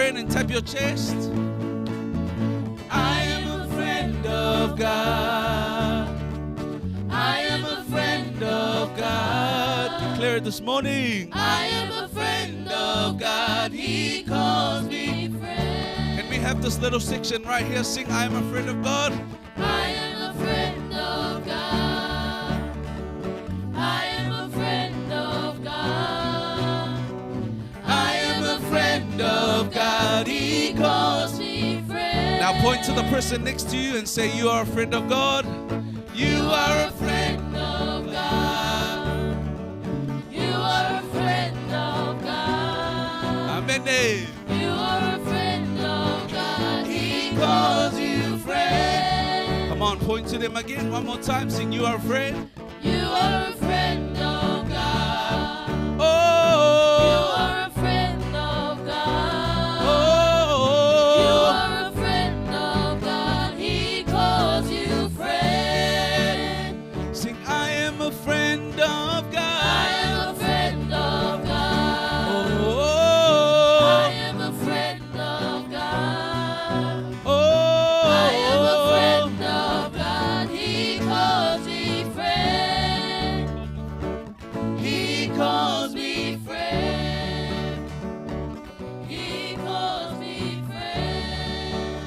friend and tap your chest. I am a friend of God. I am a friend of God. Declare it this morning. I am a friend of God. He calls me friend. Can we have this little section right here? Sing, I am a friend of God. I am a friend of God. I am a friend of God. I am a friend of God. He calls me friend. Now point to the person next to you and say, You are a friend of God. You are a friend of God. You are a friend of God. Amen. You are a friend of God. He calls you friend. Come on, point to them again one more time. Sing, You are a friend. You are a friend of God. Oh. You are a friend of God. Oh. You are a friend of God. He calls you friend. Sing, I am a friend of God. I am a friend of God. Oh. I am a friend of God. Oh. I am a friend of God. He calls me friend. He calls me friend. He calls me friend.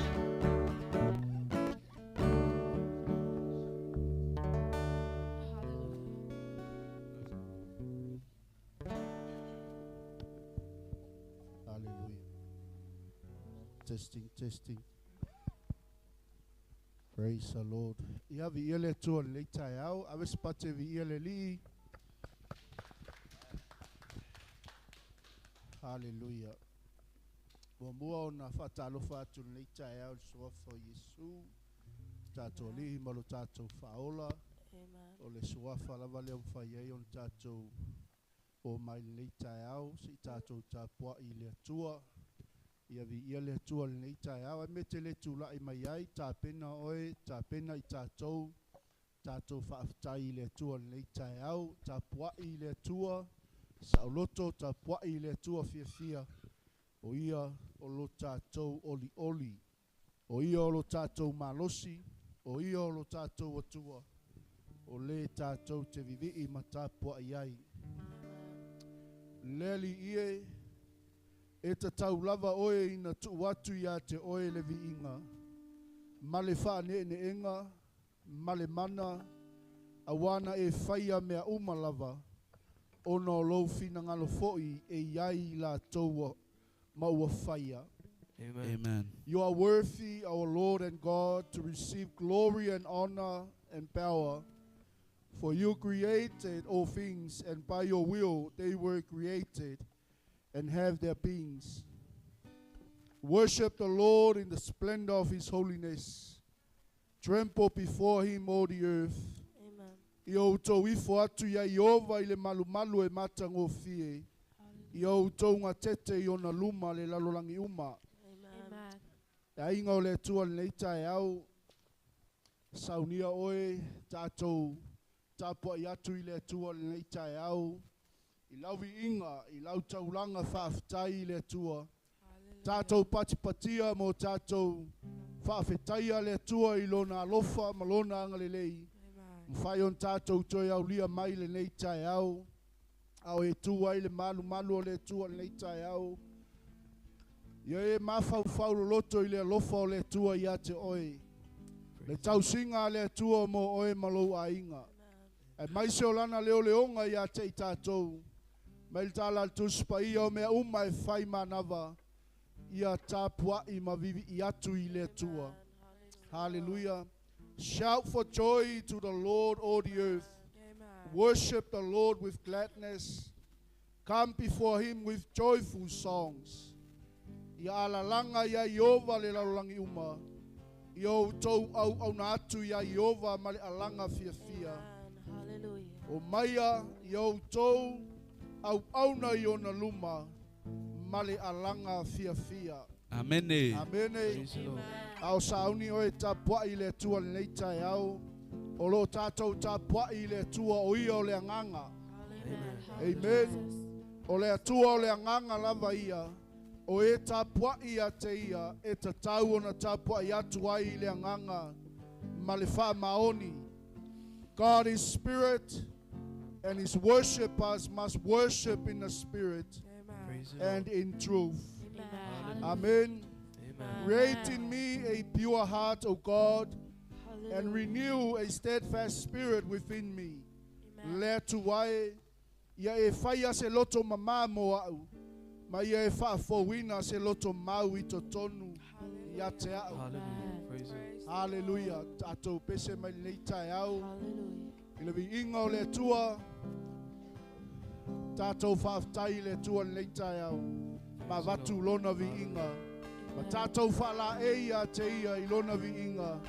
Hallelujah. Testing, testing. Praise the Lord. Ia vi ia le atua lenei taeao, ave se pate viia le Alii. Hallelujah. Muamua ona faatalofa atu lenei taeao i le suafa o Iesu, tatou Alii ma lo tatou Faaola. Amen. O le suafa lava lea ua mafai ai ona tatou o mai lenei taeao, se'i tatou tapua'i i le Atua. Ia viia le Atua lenei taeao, ae mea e te le tula'i mai ai, tapena oe, tapena i tatou, tatou faafetai i le Atua lenei taeao, tapua'i i le Atua, saoloto, tapua'i i le Atua fiafia, o ia o lo tatou olioli, o ia o lo tatou malosi, o ia o lo tatou Atua, o lē tatou te vivi'i ma tapua'i ai. Le Alii e, e tatau lava oe ina tuu atu iā te oe le viiga, ma le faaneeneega, ma le mana, auā na e faia mea uma lava, ona o lou finagalo fo'i e i ai i latou ma ua faia. Amen. Amen. You are worthy, our Lord and God, to receive glory and honor and power. For you created all things, and by your will they were created and have their beings. Worship the Lord in the splendor of his holiness. Tremble before him, all the earth. Amen. Ia outou ifo atu iā Ieova i le malumalu e matagofie. Ia outou gatete i ona luma le lalolagi uma. Amen. E aiga o le Atua lenei taeao, saunia oe tatou tapua'i atu i le Atua lenei taeao, i lau viiga, i lau taulaga faafetai i le Atua. Tatou patipatia mo tatou faafetaia le Atua i lona alofa ma lona agalelei. Mafai ona tatou toe aulia mai lenei taeao, a o e tu ai le malumalu o le Atua lenei taeao. Ia e mafaufau loloto i le alofa o le Atua iā te oe. Le tausiga a le Atua mo oe ma lou aiga. Aemaise o lana leoleoga iā te i tatou. Mai le tala a le Tusi Paia o mea uma e fai manava. Ia tapua'i ma vivi'i atu i le Atua. Hallelujah. Shout for joy to the Lord, all the earth. Worship the Lord with gladness. Come before him with joyful songs. Ia alalaga iā Ieova le lalolagi uma. Ia outou auauna atu iā Ieova ma le alaga fiafia. Hallelujah. O maia ia outou auauna i ona luma ma le alaga fiafia. Amene. Amene. A o sauni oe tapua'i i le Atua lenei taeao. O loo tatou tapua'i i le Atua o ia o le agaga. Amen. Amen. O le Atua o le agaga lava ia. O e tapua'i ia te ia e tatau ona tapua'i atu ai i le agaga ma le faamaoni. God is spirit, and his worshippers must worship in the spirit Praise the and in truth. Amen. Amen. Amen. Create in me a pure heart, O God, and renew a steadfast spirit within me. Le atu ai, ia e whaia se loto mamā mō au, ma ia e whaafouina se loto mau i totonu ia te au. Hallelujah. Praise Him. Hallelujah. Tātou pese mai nei tae au. Hallelujah. I le viinga o le Atua, tātou whaaftai i le Atua nei tae au. Ma vatu lona viinga. Ma tātou whala e ia te ia i lona viinga.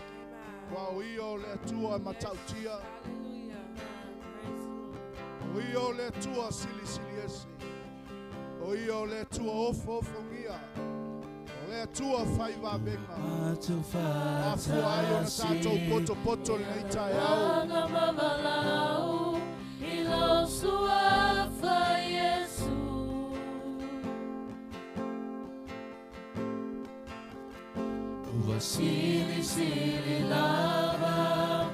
Wa o ia o le Atua matautia. O ia o le Atua silisili ese. O ia o le Atua ofo ofongia. O le Atua whaivavenga. Afua ai ona tātou poto poto le nei tae au. Anga mavalau i lo suafa Yesu. Ua Sili sili lava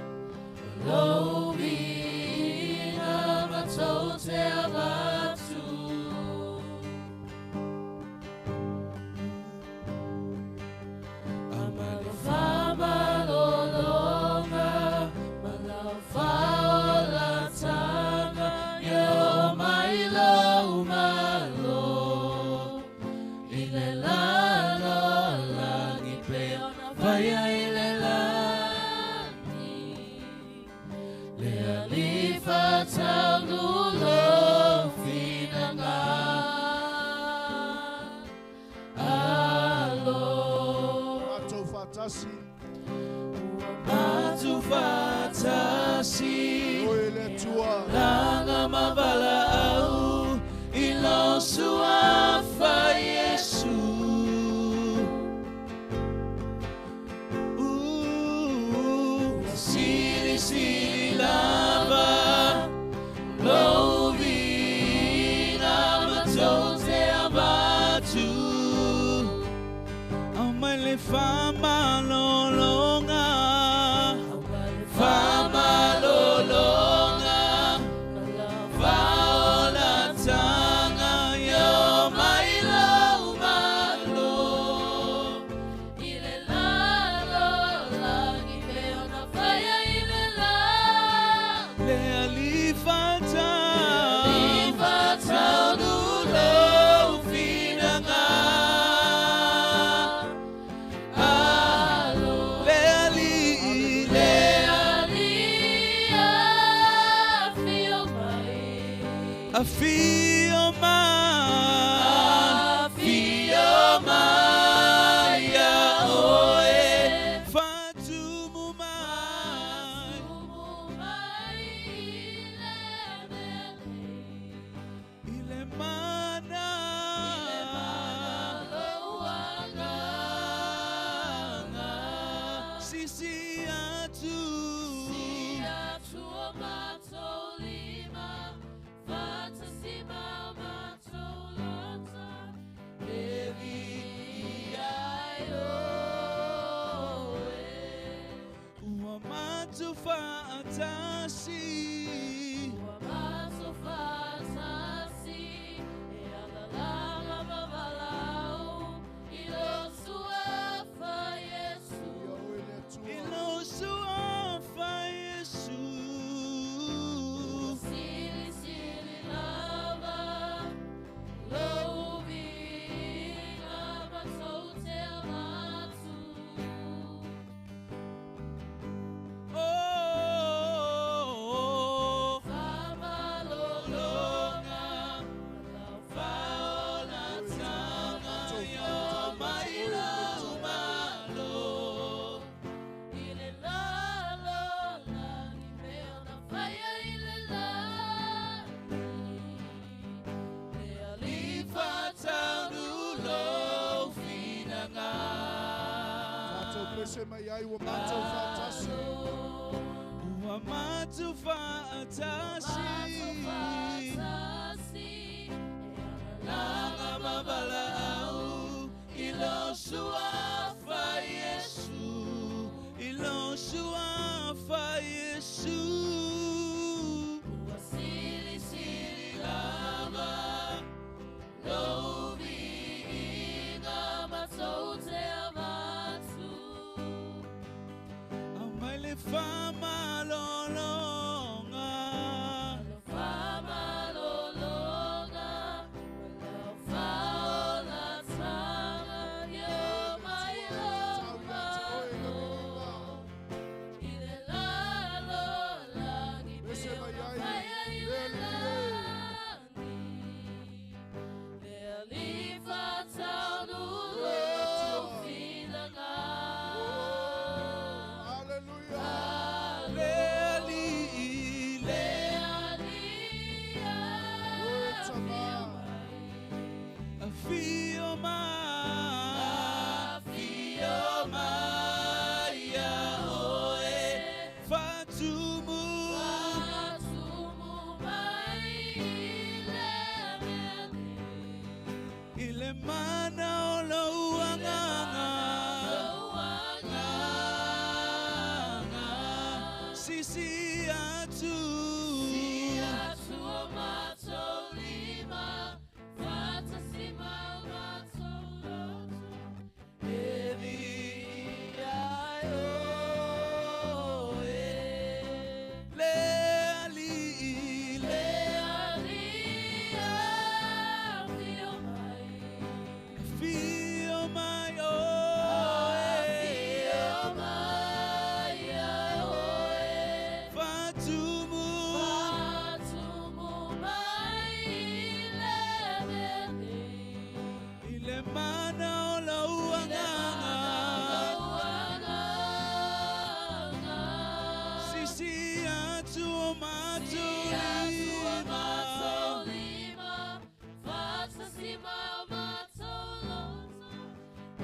lo vina matou te avatu. Amale Fama lolonga, malau faolatanga, ia o mai lau malo. I le lalo lagi pe ona vaia i le lagi. Le alifa taunulo finanga. Alo. Tātou whatasi. Matu fatasi O e le Atua. Langa mavala au I lo suafa Yesu. Sili sili lava Lo vina matou te avatu. Au mai le fama lolonga, fama lolonga, faolatanga yo mai lau malo. I le lalo lagi pe ona faia i le lagi. Le alifata Ifa taunulo finanga. Alo. Le ali le Le ali afio mai. afio mai, Afio mai ia oe fatumu mai. Tumu mai i le mele. I le mana, I le mana lou agaga. Sisi atu, Sia tua matou lima, fatasima matou lota, Levi ai oe. Ua matu faatasi. Ua matou fatasi, e alalala mavalau, i lo suafa Yesu. Ia o e le Atua. I lo suafa Yesu. Sili sili lava, lou viga matou te avatu. Oh, Fama lolonga, malau faolatanga yo mai lau malo. I le lalo lagi pe ona faia i le lagi. Le alifa Taunulo finanga. Tātou pese mai ai ua mātou whatasi. Ua matu faatasi. Matou fatasi, e Langa alalala mavala au. mai, afio mai ia oe, faatumu, Faatumu mai i le mea nei. i le mana o lou agaga. Lou agaga. Sisi atu, Si atu o matou lima, faatasi ma o matou loto. E viia ai oe, le Alii, le Le Alii afio mai. afio mai oe, Afio mai ia oe. Faatumu, Faatumu mai i le mea nei. i le mana o lou agaga. Lou agaga. Sisi atu o matou Si atu o lima, matou lima, faatasi ma o matou loto, e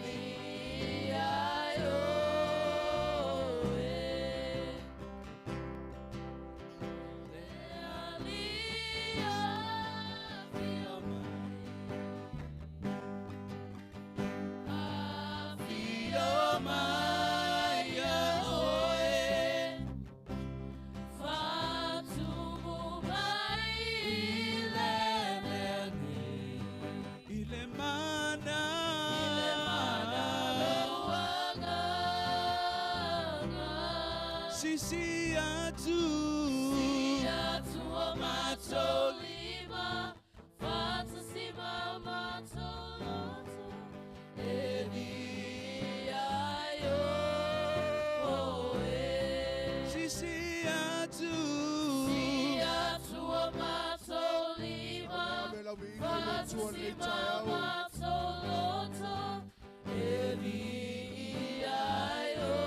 viia ai oe. Le Alii afio mai. Afio mai ia oe. Faatumu mai i le mea nei. I le mana, I le mana lou agaga. Sisi atu, Si atu o matou lima, faatasi ma o matou loto, e viia ai oe. Sisi atu, Si atu o matou lima, Ave lau viiga i le Atua faatasi lenei ma o taeao. matou loto, e viia ai oe.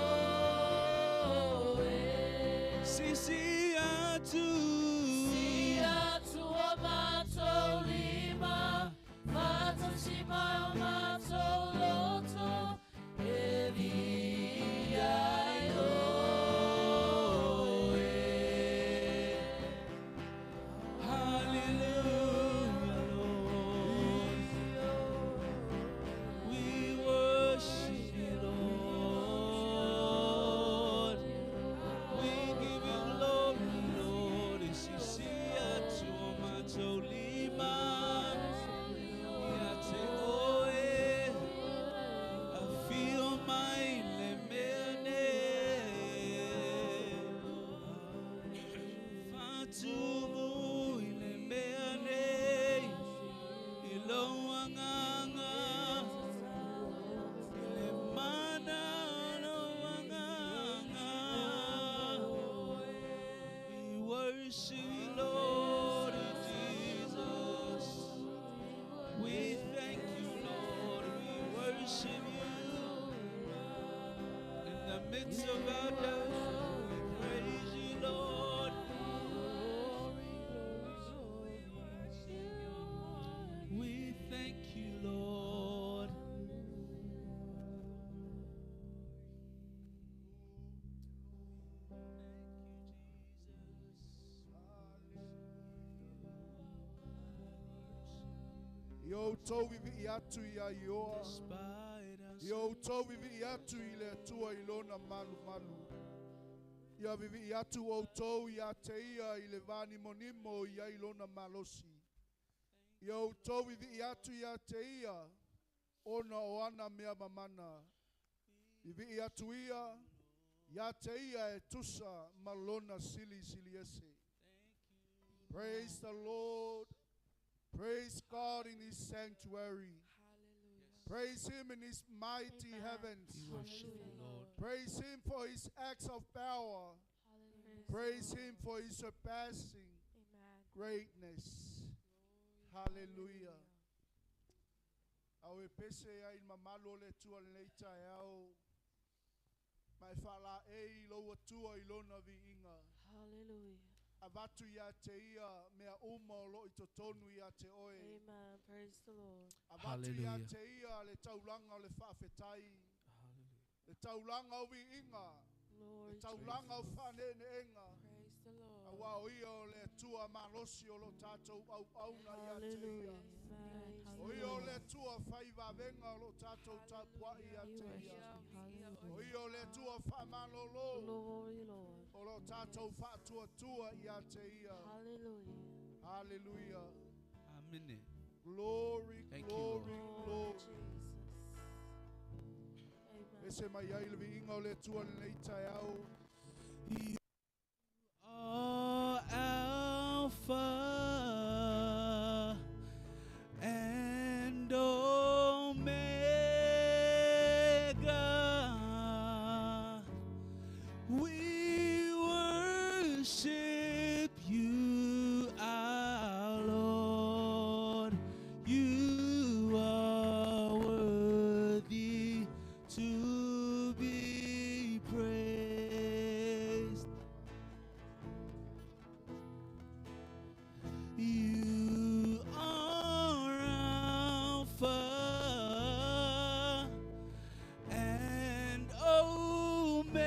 Sisi atu, Si atu o matou lima, faatasi ma o matou loto, e viia ai oe. Hallelujah, Lord. We worship you, Lord. We give you glory, Lord. Sisi atu o matou lima, ia te oe, afio mai le mea nei. Faatumu i le mea nei, i lou agaga, i le mana o lou agaga. We worship you, Lord Jesus. We thank you, Lord. We worship you. In the midst of our doubts, we praise you, Lord. We thank you, Lord. I outou viivii atu ia Ioa. Despite us, Ia outou viivii atu i le Atua i lona malumalu. Ia viivii atu outou ia te ia i le vanimonimo i ai lona malosi. Ia outou viivii atu ia te ia, ona o ana mea mamana. Viivii atu ia, ia te ia e tusa ma lona silisili ese. Praise the Lord. Praise God in his sanctuary. Praise him in his mighty Amen. heavens. we worship you, Lord. Praise him for his acts of power. Praise him for his surpassing Amen. greatness. Hallelujah. Au e pese ai mamalu o le Atua lenei taeao. Ma e faalaei i lou Atua i lona viiga. Hallelujah. Avatu ia te ia mea uma o loo i totonu ia te oe. Amen. Praise the Lord. Avatu ia Hallelujah. te ia le taulaga o le faafetai, le taulaga o viiga, le Glory taulaga o faaneeneega. Praise the Lord. Auā o ia o le Atua malosi o lo tatou auauna ia te ia. Hallelujah. Praise O the ia o le Lord. Atua faivavega o lo tatou tapuai ia We te ia. worship you. O Hallelujah. ia o le Atua faamalolo Glory, Lord. o lo tatou faatuatua ia te ia. Hallelujah. Hallelujah. Amen. Glory, Thank you, Lord. glory, Glory, glory. Jesus. Amen. Ese mai ai le viiga o le Atua lenei taeao. You are Alpha and Omega. We worship you, our Lord. You are worthy to be praised. You are Alpha and Omega.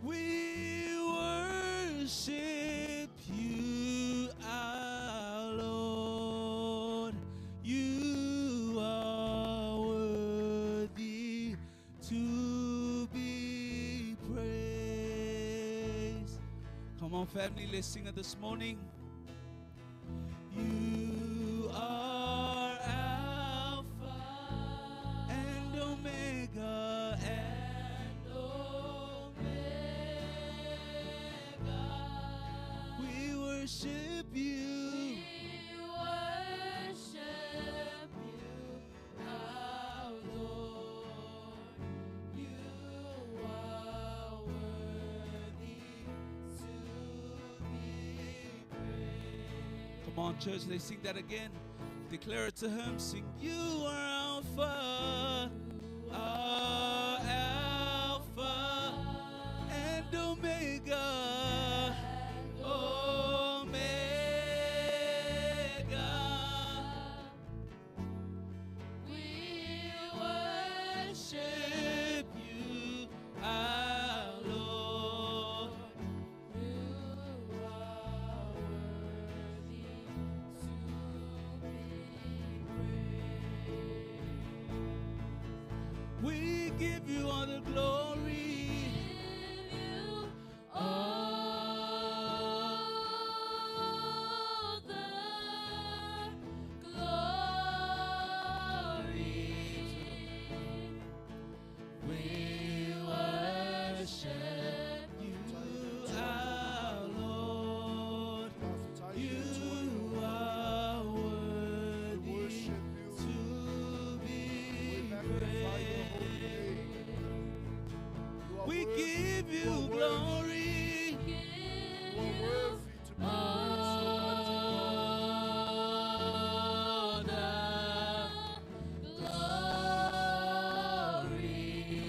We worship you, our Lord. You are worthy to be praised. Come on, family, let's sing it this morning. You are Alpha and Omega and Omega. We worship you. We worship you, our Lord. You are worthy to be praised. Come on, church, let's sing that again. Declare it to him. Sing, you are Alpha, are Alpha and Omega, Omega. We worship Worship you, our Lord. you, are worthy to be praised. We give you all the glory. Give you all the glory. We worship You, our Lord. Faafetai le You Atua. are We worthy worship you. to We be magnify your holy praised. name. You are We worthy. give You you are worthy. glory. You Give are you worthy to be praised, Almighty God. all the glory.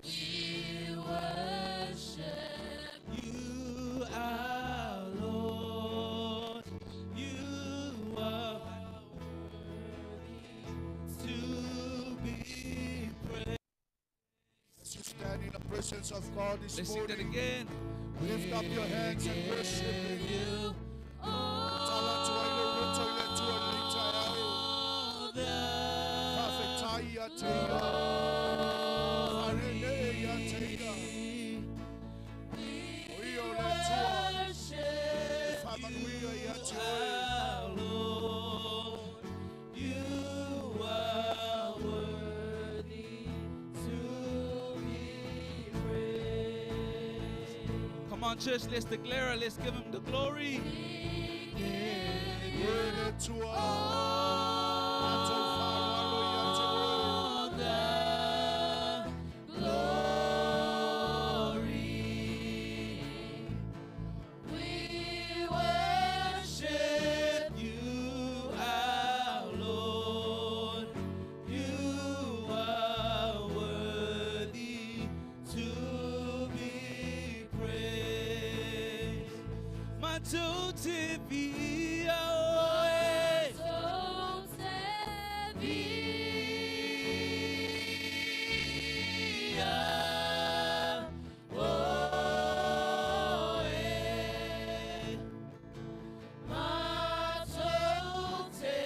We worship You, our Lord. You are to be praised. As you stand in the presence of God this Let's sing that morning, again. lift up your hands and worship Him. You Tala atu ai le roto i le Atua lenei taeao. all the Faafetai ia te ia. Faaneenee ia te ia. O ia o le Atua. worship Faamanuia ia te oe. our Lord. You are worthy to be praised. Come on, church, let's declare it. Let's give him the glory. We give Oe le Atua. Tatou faaaloalo ia te oe. All the glory. We worship You, our Lord, you are worthy to be praised. Matou te via oe. Matou te Via oe. Matou te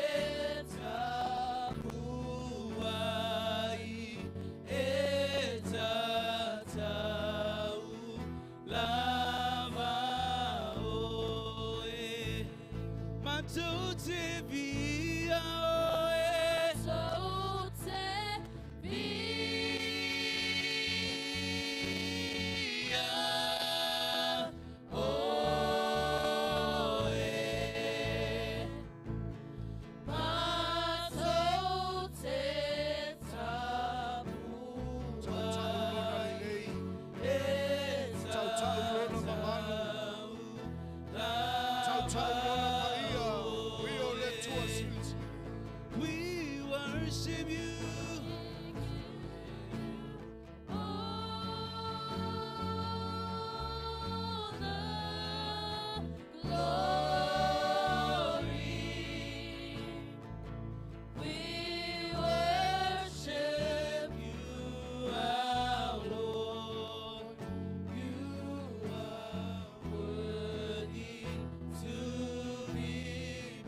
Tapuai e tatau lava oe. Matou te via oe. Matou te Via oe. Matou te Tautau lona lelei. Tautau lona mamalu. Tautau lona paia. Ui o le Atua silisili. We worship you. All the glory. We worship You, our Lord. You are worthy to be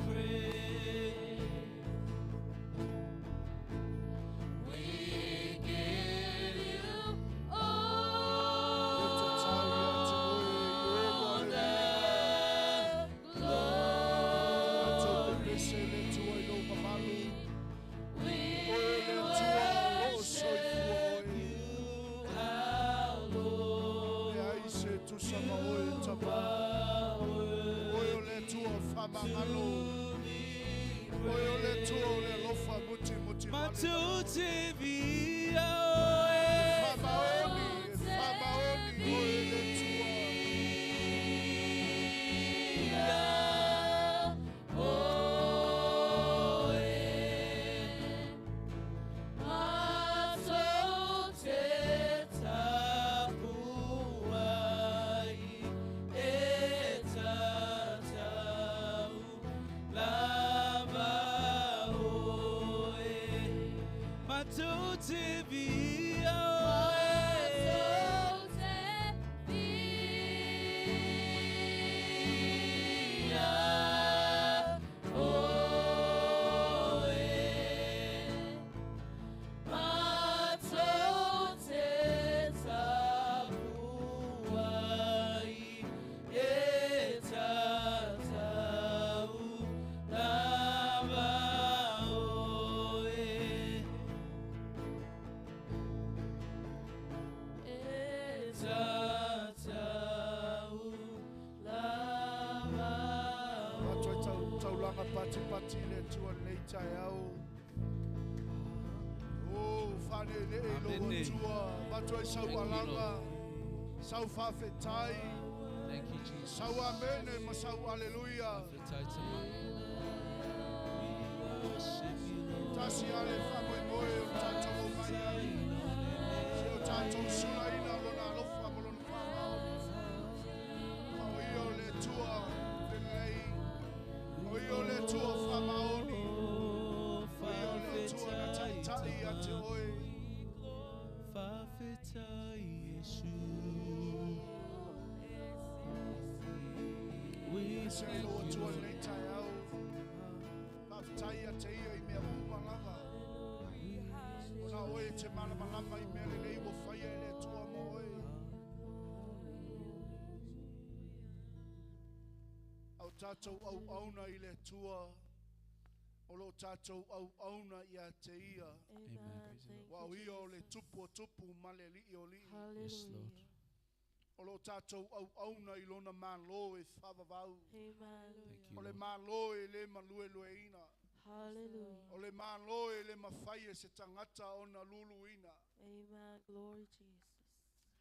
praised. We give you E all tatau ia te oe, i o ma le the Matou glory. pepese le Atua i lou mamalu. We Oe le Atua o loo soifua oe. You, our Lord. E ai se tusa ma oe tama. Oe o le Atua whamangalo. Oe o le Atua o le alofa muti muti vale. Matou te via oe. Whamaoni, e whamaoni, oe le Atua. Matou te Tapuai e tatau lava oe. Matou te via oe. Matou te via oe. Matou te Tapuai e tatau lava oe. e Tatau lava Matou tau, taulanga pati pati le Atua nei taeao. O, whane le e lo Amene. Atua. Matou e sau Thank you, alanga. Sau whawhetai. Thank you, Jesus. Sau amene ma sau aleluia. We worship you, Lord. Tasi ale whamoi moe o tātou o mai ai. Se o tātou sulaina lona alofa ma lona whamao. O ia o le Atua lelei. O ia o le Atua whamaoni. O ia o le Atua na taitai a te oe. Fafetai Yesu. We Se thank lo you, Atua Lord. nei taeao. Whawhetai a te ia i mea uma lava. O nā oe te malamalama i mea lelei ua whaia e le Atua mo oe. Au tātou au auna i le Atua. O lo tātou au auna i a te ia. Amen. Praise the Thank Wa o you, ia o le Jesus. tupu o tupu ma le lii o lii. Yes, Lord. Hallelujah. O lo tātou au auna i lona mālo e whavavau. Amen. Thank you, O le Lord. mālo e le malue lueina. Hallelujah. O le mālo e le mawhai e se tangata o na luluina. Amen. Glory Jesus.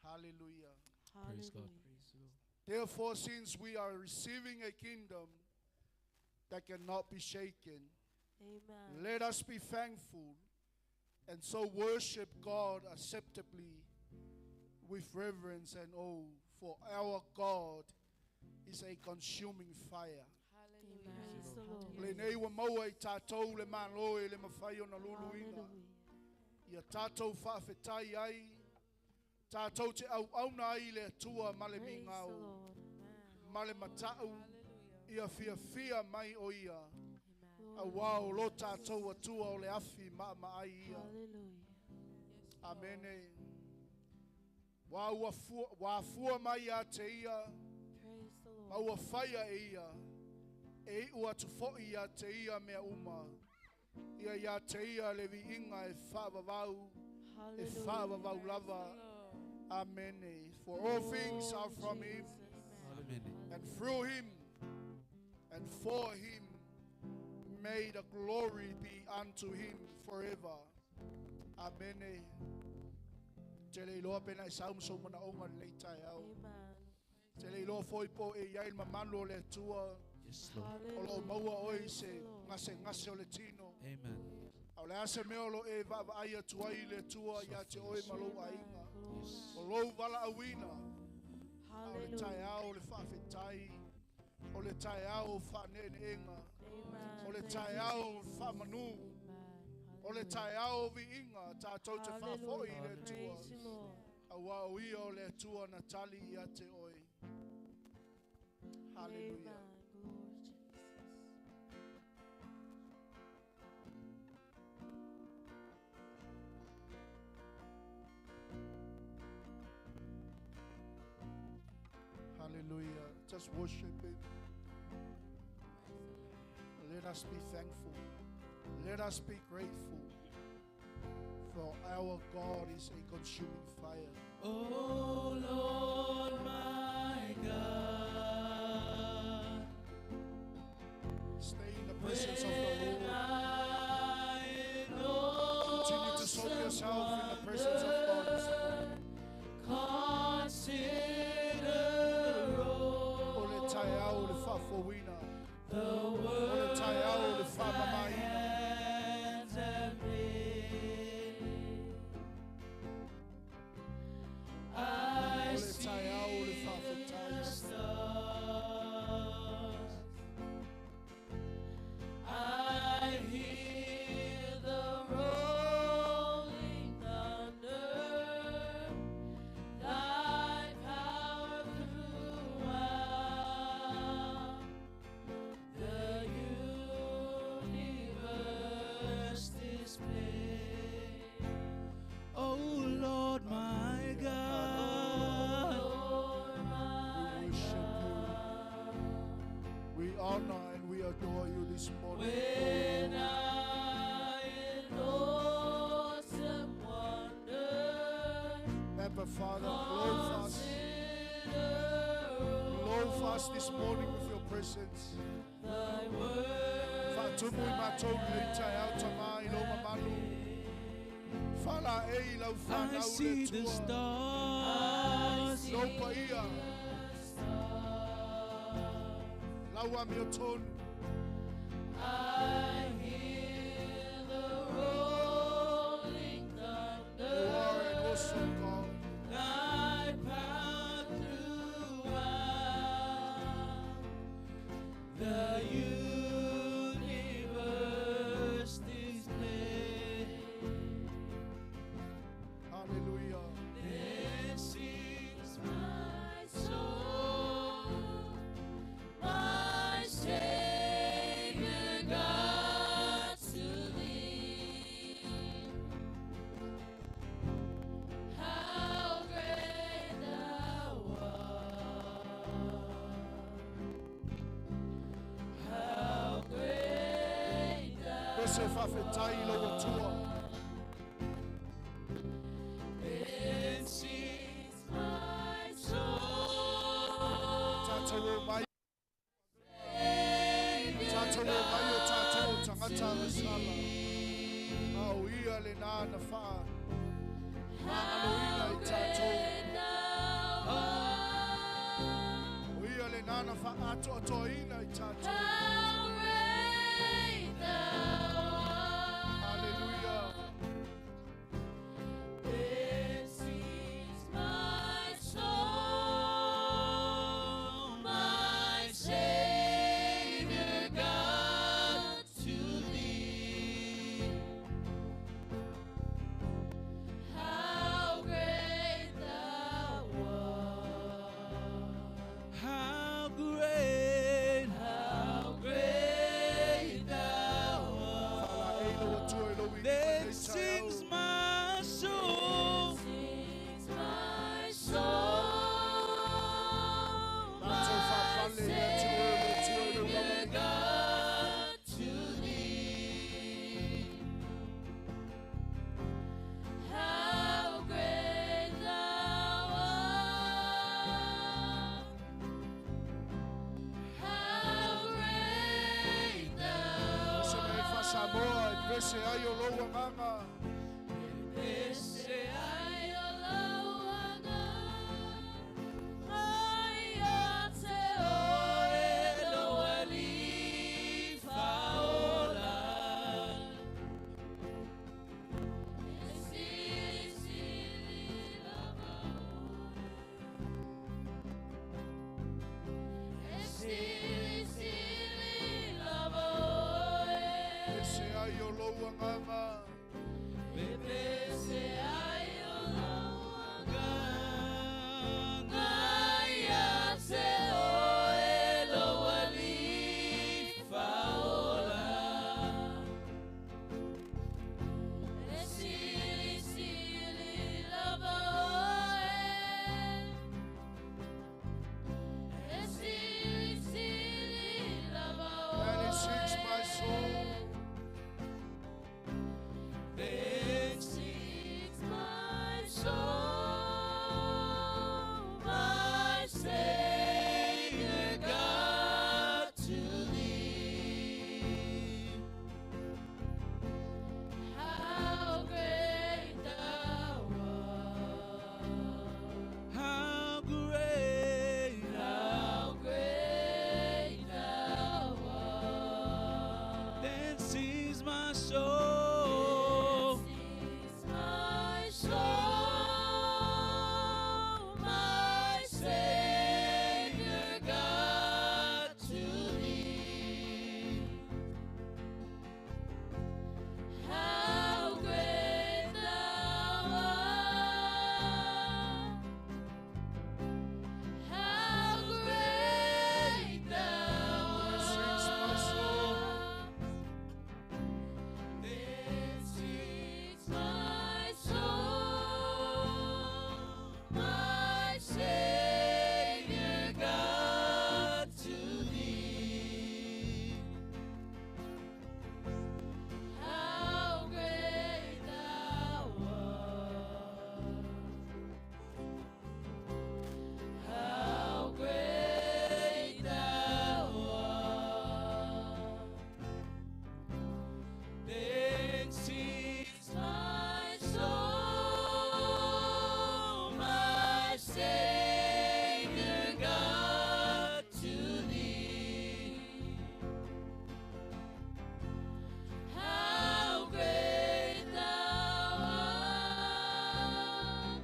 Hallelujah. Praise God. Hallelujah. Therefore, since we are receiving a kingdom that cannot be shaken, Amen. let us be thankful and so worship God acceptably with reverence and awe, for our God is a consuming fire. Praise the Lord. Le nei ua maua i tātou le malo e le mawhai o na luluina. Ia tātou whaafetai ai, tātou te au auna ai le atua ma le Praise the mingau, Lord. Amen. ma le matau, ia fia fia mai o ia. Amen. A wao lo tātou atua o le afi ma ma ai ia. Hallelujah. Amene. Wā ua fua, wā fua mai a te ia, Praise the ma Lord. ua whaia e ia, e i ua tufoi ia te ia mea uma. Ia ia te ia le viinga e whaavavau, e Hallelujah. whaavavau lava. Amen. For all things are from him, Amen. and through him, and for him, may the glory be unto him forever. Amen. Te le iloa pena i sau maso mana onga le tai au. Amen. Te le iloa foi po e iai le mamalu o le Atua, Yes, Lord. o lo maua oi Praise se the Lord. ngase ngase o le tino. Amen. Au le ase mea o lo e vaavaai atu ai le Atua ia te oe ma lou aiga. Yes. O lou vala auina, o le Hallelujah. taeao o le faafetai, o le taeao o faaneeneenga, Amen. o le Thank you, taeao o Jesus. faamanu, Amen. o le taeao o viiga, tātou te faafoi i le Hallelujah. Atua. Praise you, Lord. Aua o ia o le Atua na tali ia te oe. Hallelujah. Amen. Glory Jesus. Hallelujah. Just worship Him. Let us be thankful. Let us be grateful. For our God is a consuming fire. Oh Lord, my God, Stay in the presence of the when Lord. I in Continue to soak yourself in the presence of God this morning. Consider O le all taiao le faafouina. the O le taiao le works thy faamamaina. hands have made. O I le see taiao le the faafetai. stars. I hear the rolling thunder. Thy power throughout the universe display. Oh Lord, my God. Lord, my We worship you. We honor and we adore you this morning. When I in awesome wonder Abba Father, clothe us. consider Clothe us this morning with your presence. thy works Faatumu i mātou le taiao tamā i lo mamalu. Whala e i lau I whanau le see the tua. stars. Lau pa ia, lau a mea tonu. I hear the rolling You thunder. are an awesome God. Thy power throughout the universe display. Hallelujah. Then sings my soul, my Savior God to thee. How great thou art! How great thou Pese faafetai i lau atua. Then sings my soul. Tātou o mai. Tātou o mai o tātou o tangata o sala. Au ia le nā na wha. Maangaloina i tātou. O ia le nā na wha atoatoaina i tātou. How great thou art. Hallelujah. Then sings my soul, my Pese ai o lou agaga. Pese ai o lau agaga ia te oe lou Alii Faaola. E silisili lava oe. E silisili lava oe. Pese ai o lou agaga. Pese ai o lau agaga ia te oe lou Alii Faaola. E silisili lava oe. E silisili lava And it sings my soul. Then sings my soul, my Savior God, to thee. How great thou art! How great, How great thou art! Then sings my soul. Sings my soul, my Savior God, to thee. How great thou art! How great thou Sings my soul. art! Then sings my soul, my Savior God, to thee. How great thou art! How great thou art! Then sings My soul, my Savior God, to thee. How great thou art!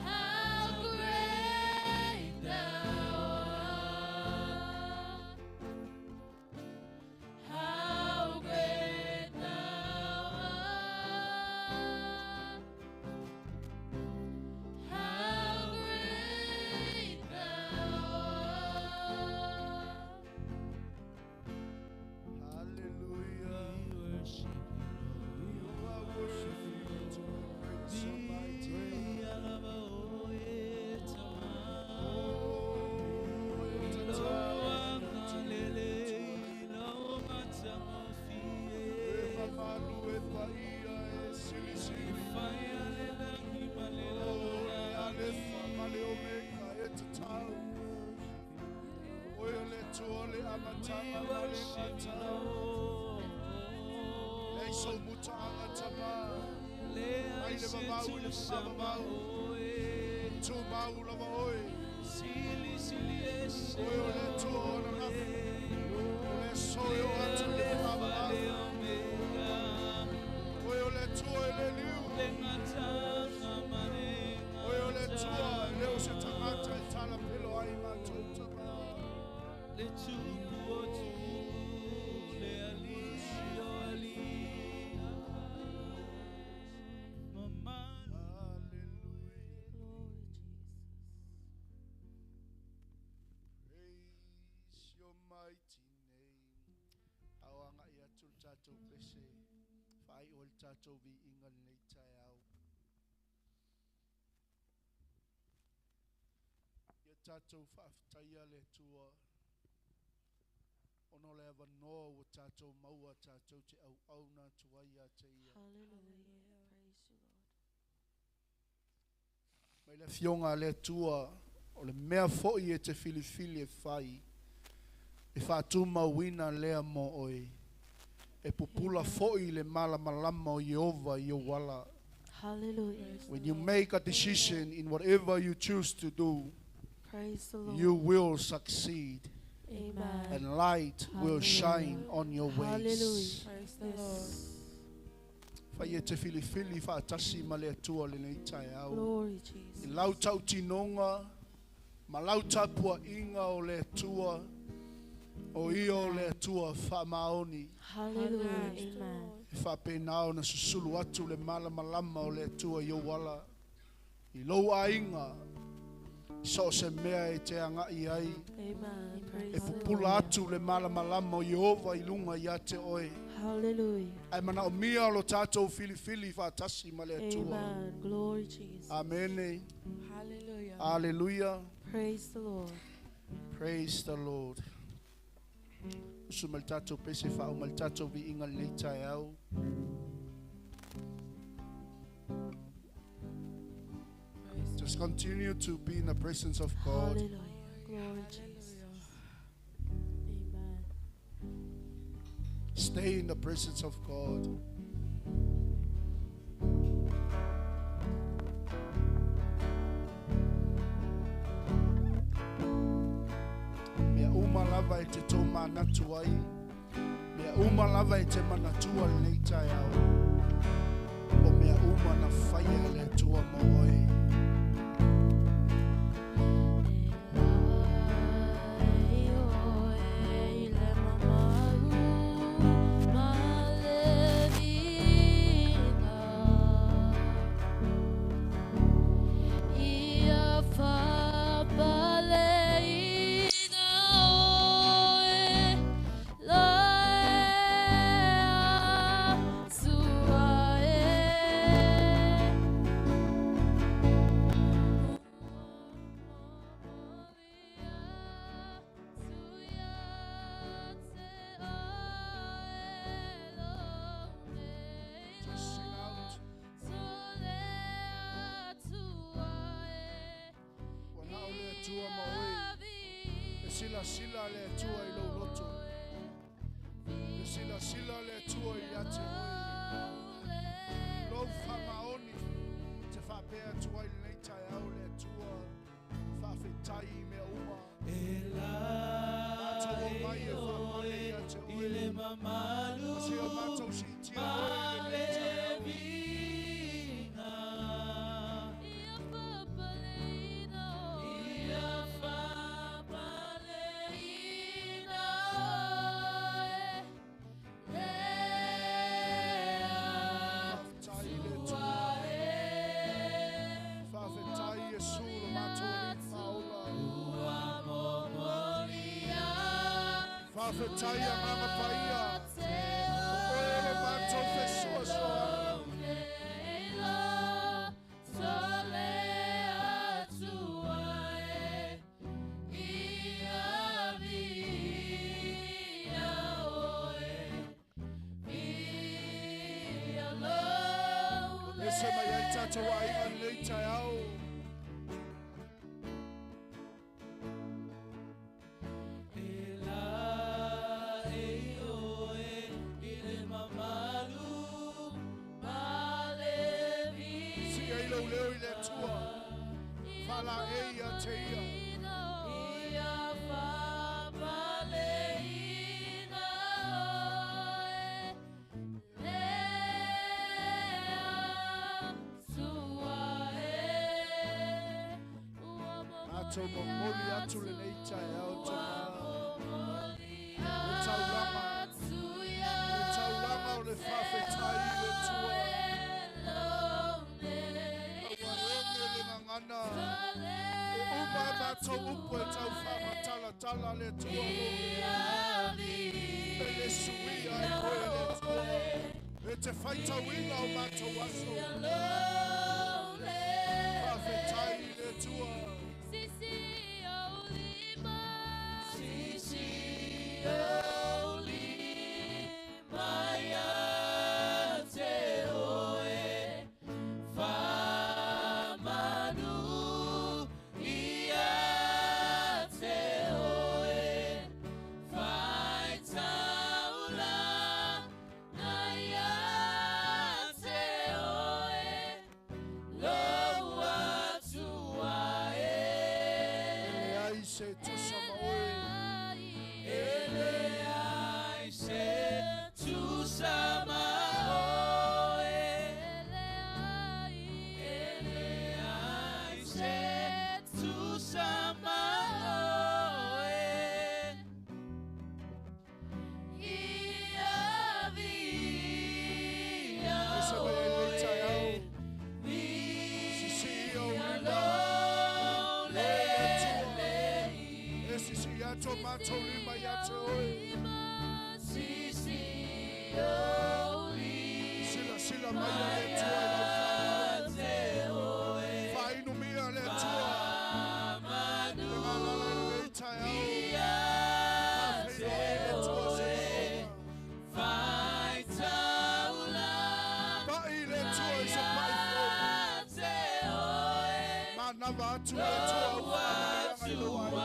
How great thou art! How great thou art! How great thou art! Hallelujah. We worship You are worthy to be praised, Almighty you, God. Lord. Oh, e tatau E mamalu e paia e silisili. O le alefa ma le omega e tatau. Oe o le Atua le amataga ma le gatau. Lei sou mutaaga tama. Mai le vavau i le faavavau. Tumau lava oe. Oe o le Atua o ananafi. O le aso e oo atu i le faavavau. Oe o le Atua e le liu. Oe o le Atua e le o se tagata e talapelo ai matou tama. Le tupu o tupu, le alii o alii. Mamalu. Hallelujah. Glory, Jesus. Praise your mighty name. Ao aga'i atu le tatou pese. Faai'u ai le tatou viiga lenei taeao. Ia tatou faafetaia le Atua. Ona o le avanoa ua tatou maua tatou te auauna atu ai ia te ia. Hallelujah. Praise you, Lord. Mai le afioga a le Atua o le mea fo'i e te filifili e fai e faatumauina lea mo oe. E pupula fo'i le malamalama o Ieova i ou ala. Hallelujah. When you make a decision in whatever you choose to do, Praise the Lord. you will succeed Amen. and light will Hallelujah. shine on your ways. Hallelujah. Praise the Lord. Yes. Fai e te filifili whaatasi ma le atua le nei tae au. Glory, I Jesus. lau tautinoga ma lau tapuaʻiga o le Atua o ia o le Atua faamaoni. Hallelujah. Praise the Amen. Lord. E faapena ona susulu atu le malamalama o le Atua i ou ala i lou aiga i so o se mea e te agaʻi ai. Amen. E Praise the pupula Lord. atu le malamalama o Ieova i luga ia te oe. Hallelujah. Ae manaomia o lo tatou filifili faatasi ma le Atua. Amen. Glory, Jesus. Amene. Hallelujah. Aleluia. Praise the Lord. Praise the Lord. Usu ma le tatou pese faau ma le tatou viiga lenei taeao. Praise the Just continue to be in the presence of God. Hallelujah. Glory, Jesus. Hallelujah. Amen. Stay in the presence of God. Mea uma lava e te tō manatu ai. Mea uma lava e te manatua lenei taeao. O mea uma na whaia e le Atua mo oe. Just sing out. Ua nao le Atua ma oe. E sila sila le Atua i lou loto. E sila sila le Atua i ate oe. Lou whamaoni te whapea atu ai lenei taeao le Atua. Whawhetai i mea uma. E Mātou o mai e whamane i ate i le oe. mamalu Se o mātou siitia oe i lenei taeao. viiga. Ia faapaleina oe, Whawhetai i le Atua. Whawhetai Iesu lo mātou ali whaola. Whawhetai a nganga paia. O oe o le mātou whesuasoa. Ese mai ai tātou aiga lenei taeao. E la e oe i le mamalu ma le Sia i lou leo i le Atua. Whala e ia te ia. Ia faapaleina oe, lea sua e. Ua Mātou momoli atu lenei taeao tōna. momoli Le taulama. atu ia Le taulama o le whawhetai i le Atua. te Ua enge le ngangana. E uma e mātou upu e tau whamatalatala le Atua lo. E le suia e koe le Atua. E te whaitauina o mātou aso. Whawhetai i le Atua. Mai ia te oe, faamanu ia te oe, faitaula ma oe. Eleai se tusa ma oe. Eleai se tusa ma oe. Ia via Ese mai ai lenei taeao. oe. Sisi ia ou Via lima. lo Le le E sisi ia tō mātou lima ia te oe. Sisi o Sila sila mai a le Atua i lau whanau. te oe. Whainumia le Atua. Manu Le ngalala i lenei taeao. ia Whawheiroi te le Atua se oe. maoga. Faitaula Pai le Atua i se pai fou. te oe. Manava atu le Atua au whaamanuiaga i lau ai.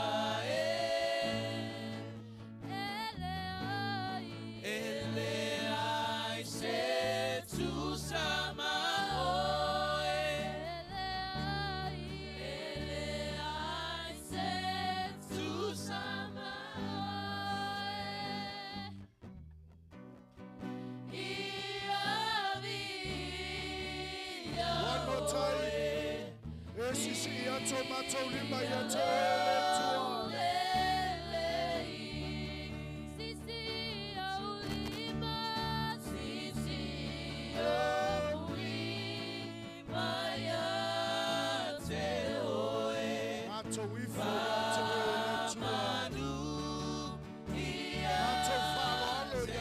Eleai se tusa ma oe. Eleai se tusa ma oe. Ia via One more time. E sisi ia tō mātou lima ia te oe le Atua. Mātou ifo ia te oe le Atua. Mātou whaaloalo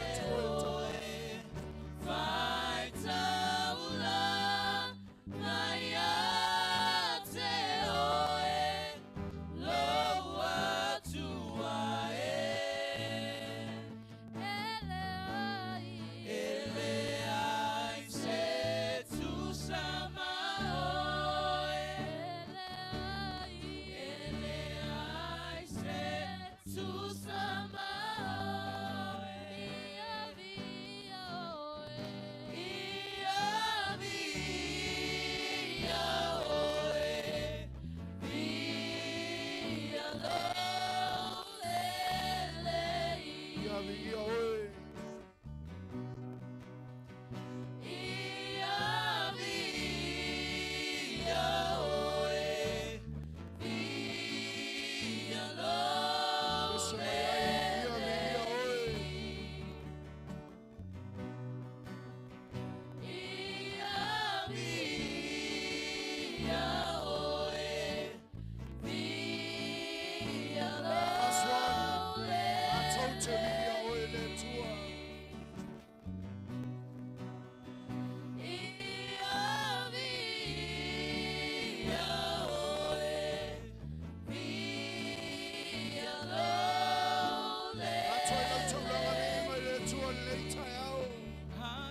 ia te oe tama. Ia vi ia oe. Ese mai ai, ia vi ia oe. Last one. Mātou te vi ia oe le Atua. Mātou i lau taulaga vi mai le Atua lenei taeao. Thank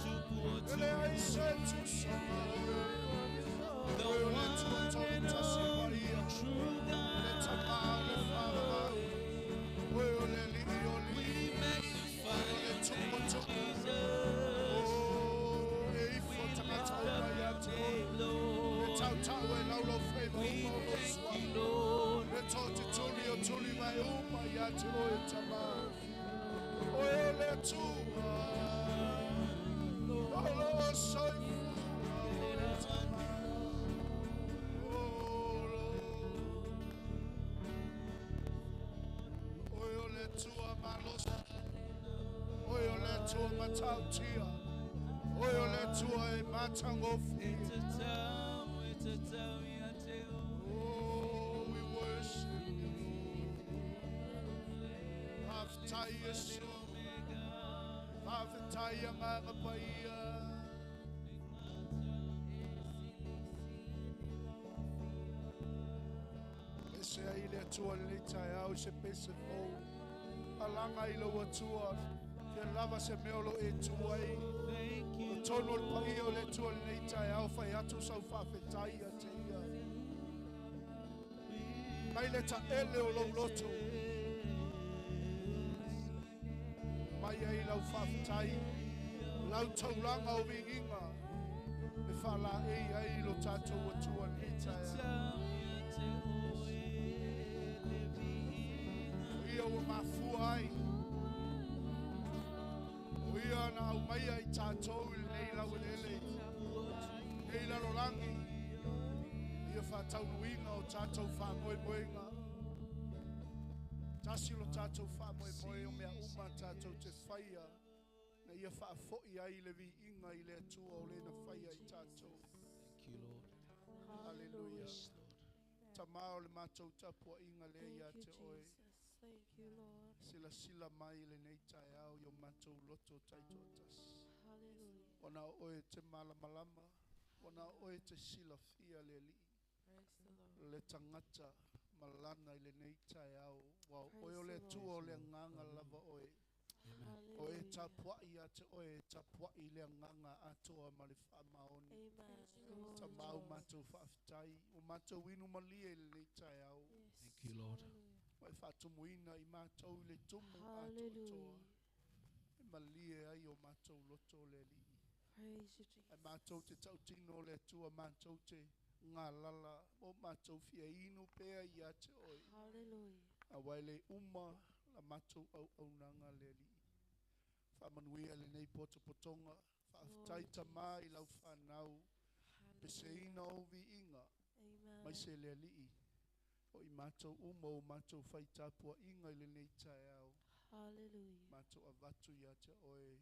you for your goodness, Lord. The one and only true God. We magnify your name, Jesus. We lift up your name, Lord. We thank you, Lord. It's a time, it's a time, yeah, tell. Oh, we worship you. Hafta Yesu. Omega. Faafetai agaga paia. Pese ai le Atua i lenei taeao i se pese fou. Alaga i lou Atua, fia lava se mea o lo e tu ai. Thank you, O tonu o le paia o le Atua i lenei taeao, fai atu sau faafetai ia te ia. Mai le taele o lou loto. Mai ai lau faafetai, lau taulaga o viiga, e faalaei ai lo tatou Atua i lenei taeao. O ia ua mafua ai. O ia na aumaia i tatou i lenei lauelele, nei lalolagi, ia faataunuuina o tatou faamoemoega. Tasi lo tatou faamoemoe o mea uma tatou te faia, na ia faafoi ai le viiga i le Atua o le na faia i tatou. Thank you, Lord. Hallelujah. Yes, Lord. Tamā o le matou tapuaiga lea ia Thank you, te oe. Jesus. Thank you, Lord. Silasila mai lenei taeao i o matou loto taitoatasi. Hallelujah. Ona o oe te malamalama, ona o oe te silafia le Alii, Praise the Lord. le tagata malana i lenei taeao. Ua o oe o Praise le the Atua o le agaga lava oe. O e Hallelujah. tapuai ia te oe, e tapuai le agaga atoa ma le faamaoni. Amen. Glory to Tamau Jesus. matou faafetai, o matou inu malie i lenei taeao. Yes. Thank you, Lord. Hallelujah. Ma e faatumuina i matou i le tumu atoatoa. Hallelujah. E malie ai o matou loto le Alii. Praise you, Ai Jesus. matou te tautino o le Atua, matou te galala, o matou fia inu pea ia te oe. Hallelujah. Aua e le uma la matou auaunaga le Alii. Faamanuia lenei potopotoga, faafetai Glory, tamā i lau fanau, Hallelujah. peseina o viiga, Amen. mai se le Alii. O i matou uma o matou faitapuaiga i lenei taeao. Hallelujah. Matou avatu ia te oe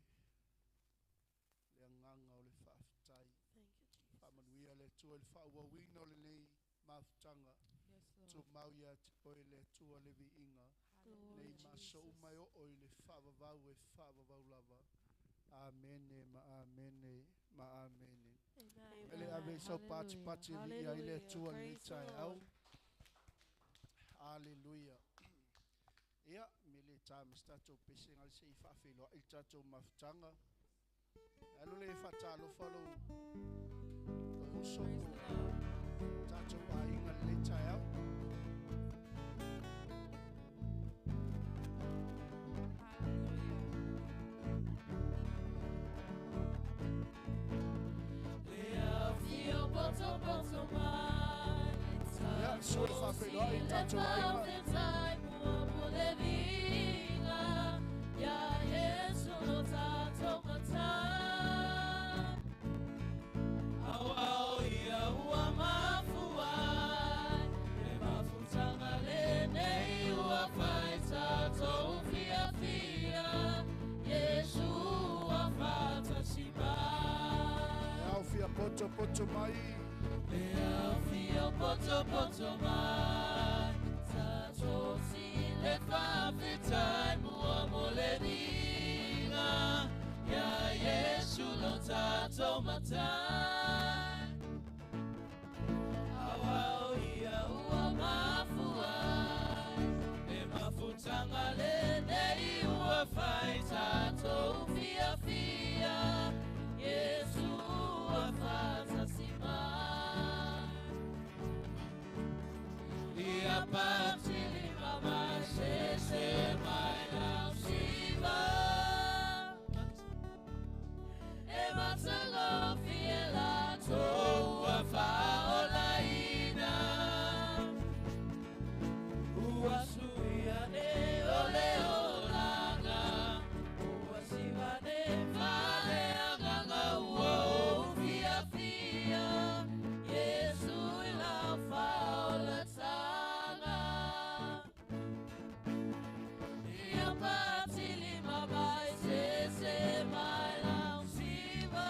le agaga o le faafetai. Thank you, Jesus. Faamanuia le Atua i le faaauauina o lenei mafutaga. Yes, Lord. Tumau ia te oe le Atua le viiga. Glory, Nei maso Jesus. uma e oo i le faavavau e faavavau lava. Amene ma amene ma amene. Amen. Ele ave sau patipati e viia i le Atua lenei Praise the taeao. Lord. Hallelujah. Ia, me le tā ma se tatou pesega le se i faafeiloai le tatou mafutaga. Alu le faatalofa lou lou uso Praise po the Lord. tatou aiga lenei taeao. Le poto poto mai. Ia, sua le faafeiloai i tatou aiga. Awao ia ua mafua, e mafutanga lenei ua fai tatou fiafia, Yesu ua faatasi mai. E ao fia potopoto mai. Le ao fia potopoto mai, tatou si le faafetai mua mo le viiga, ia Iesu lo tatou matai. Awao ia ua mafua, e mafutanga lenei ua fai tatou fiafia, Iesu ua faatasi mai. Ia patili mamasese mai lau siva. E matagofie latou ua faaolaina. Ua suia nei o le olaga, ua siva nei faaleagaga ua ou fiafia, Iesu i lau faaolataga. Ia patili mamasese mai lau siva.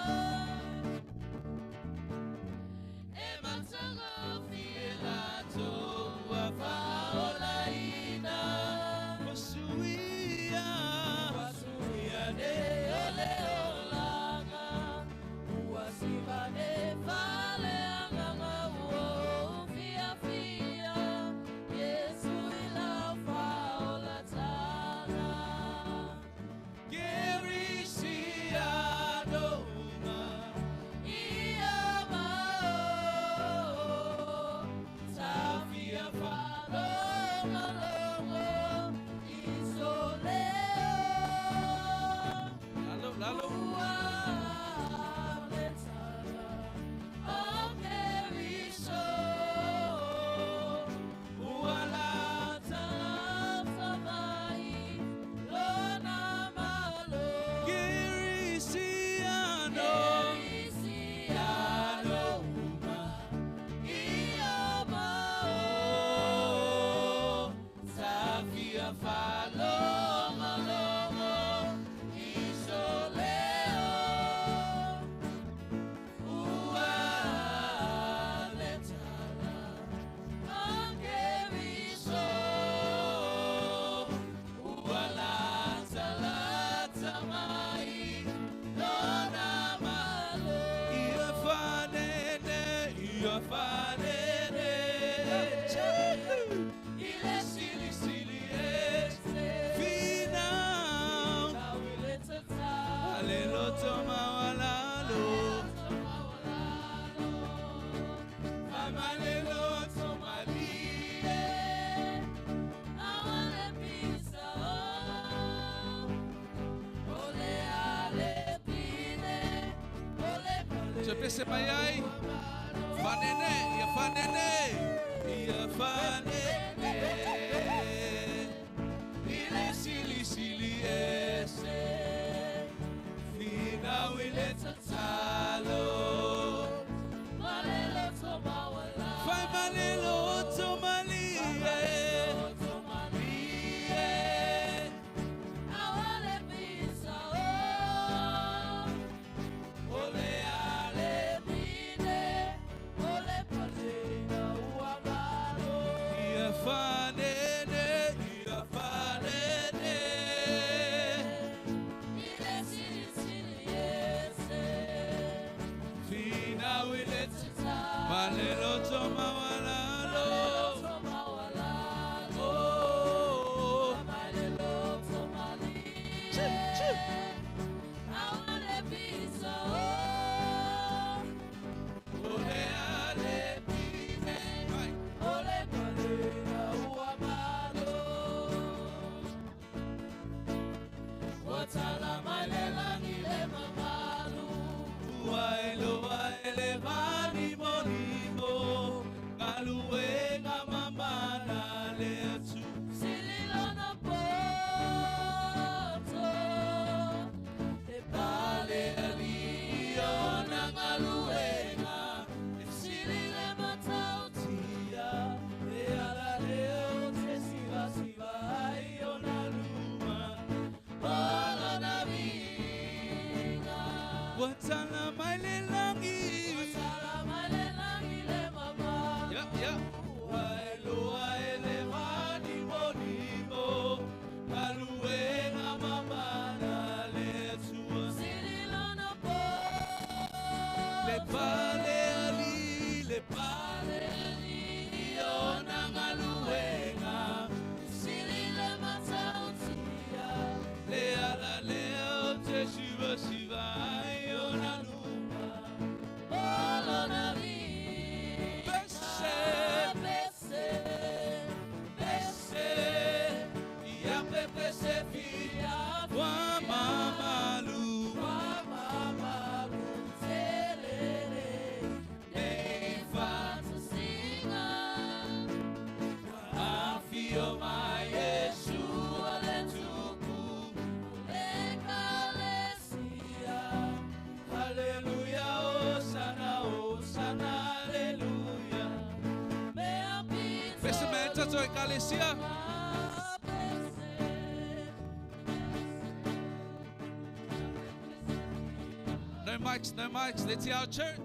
Pese mai ai, fanene, ia fanene, ia fanene. Ile sili sili ese, finau ile tatalo. Fai malelo tomalie, No mics, no mics. Let's hear our church.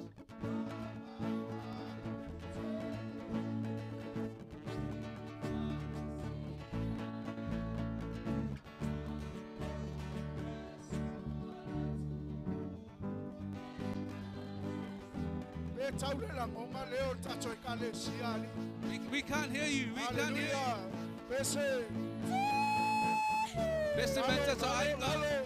We can't hear you. We can't hear you. Pese meta to aiga.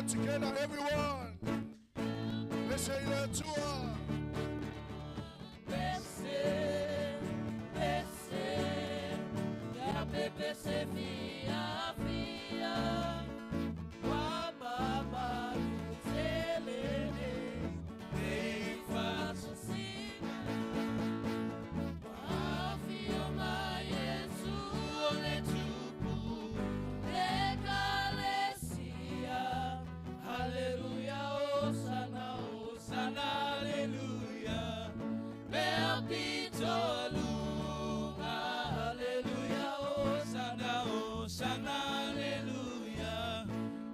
Together, everyone. Let's say le Atua. Pese, pese, ya pepe se fia fia, wa mama lutelele, Nei faso sina, wa fio ma Yesu ole tupu. Ekalesia, Hallelujah, Hosanna, Hosanna, hallelujah. Mea pito alunga. Hallelujah, Hosanna, Hosanna, hallelujah.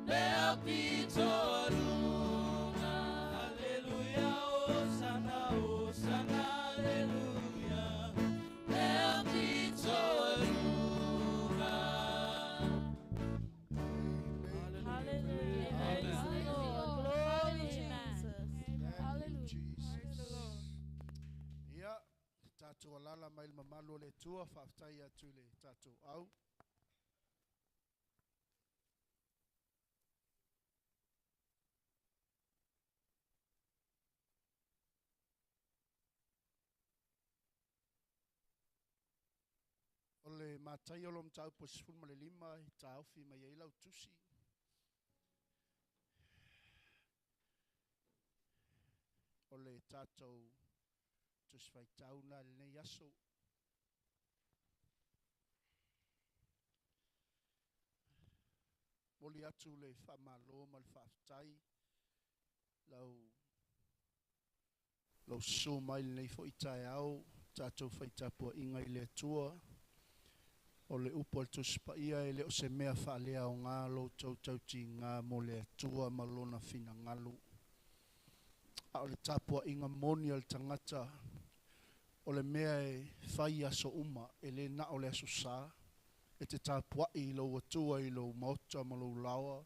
Mea pito alunga. Hallelujah, Hosanna, Hosanna, hallelujah. Mea pito alunga. Hallelujah. Praise the Lord. Glory Jesus. Thank you, Hallelujah. Jesus. Ia, tātou alala mai le mamalu o le Atua, faafetai atu i le tātou au. O le matai o lo mataupu e 15 e tāofi mai ai lau tusi. O le tātou tusi faitauna i lenei aso. Moli atu le whaamalo ma le faafetai lau lau susu mai lenei foi taeao tātou faitapuaʻiga i le Atua. O le upu a le Tusi Paia e le o se mea faaleaogā lo outou tautigā mo le Atua ma lona finagalo. A o le tapuaʻiga moni a le tagata o le mea e fai aso uma e lē na o le aso sā e te tapuaʻi i lou Atua i lou maota ma lou laoa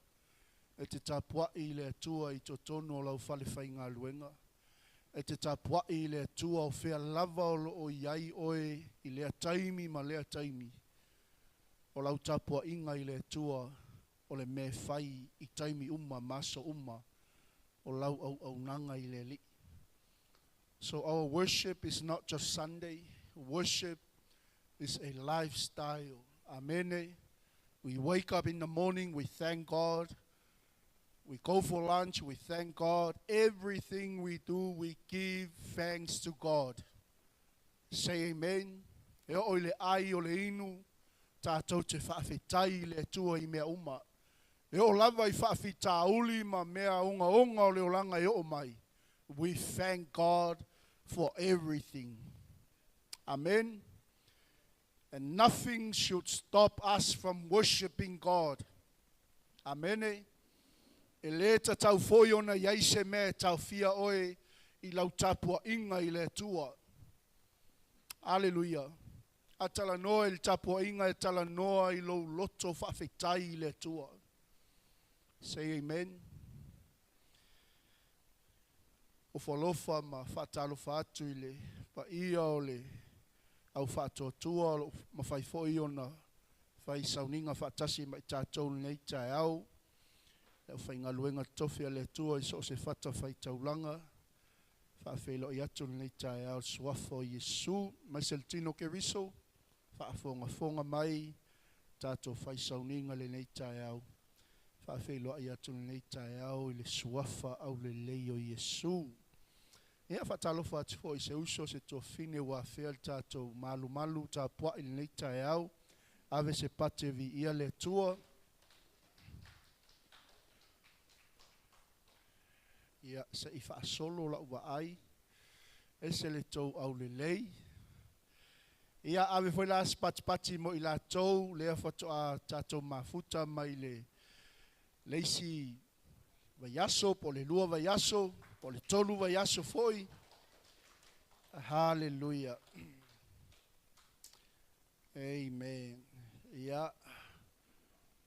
e te tapuaʻi i le Atua i totonu o lau fale faigaluega e te tapuaʻi i le Atua o fea lava o loo iai oe i lea taimi ma lea taimi o lau tapuaʻiga i le Atua o le mea e fai i taimi uma ma aso uma o lau auaunaga i le Alii. So our worship is not just Sunday. Worship is a lifestyle. Amen. We wake up in the morning, we thank God. We go for lunch, we thank God. Everything we do, we give thanks to God. Say amen. E oo i le ai o le inu, tātou te faafetai i le Atua i mea uma. E oo lava i faafitauli ma mea ogaoga o le olaga e oo mai. We thank God for everything. Amen. And nothing should stop us from worshiping God. Amen. E lē tatau foi ona iai se mea e taofia oe i lau tapuaʻiga i le Atua. Aleluia. A talanoa i le tapuaʻiga e talanoa i lou loto faafetai i le Atua. Say amen. O falofa ma faatalofa atu i le paia o le au faatuatua o loo mafai foi ona fai sauniga faatasi ma i tatou lenei taeao. Le aufaigaluega totofi a le Atua i so o se fata faitaulaga. Faafeiloai atu lenei taeao i le suafa o Iesu mai se le tino Keriso faafogafoga mai tatou fai sauniga lenei taeao. Faafeiloai atu lenei taeao i le suafa aulelei o Iesu. Ia faatalofa atu foi i se uso se tuafafine ua afea le tatou malumalu tapuai lenei taeao. Ave se pate viia le Atua. Ia se i faasolo lau vaai ese le tou aulelei. Ia ave foi la se patipati mo i latou lea faatoa tatou mafuta mai le isi vaiaso po o le 2 vaiaso po o le 3 vaiaso foi. Hallelujah. Amen. Ia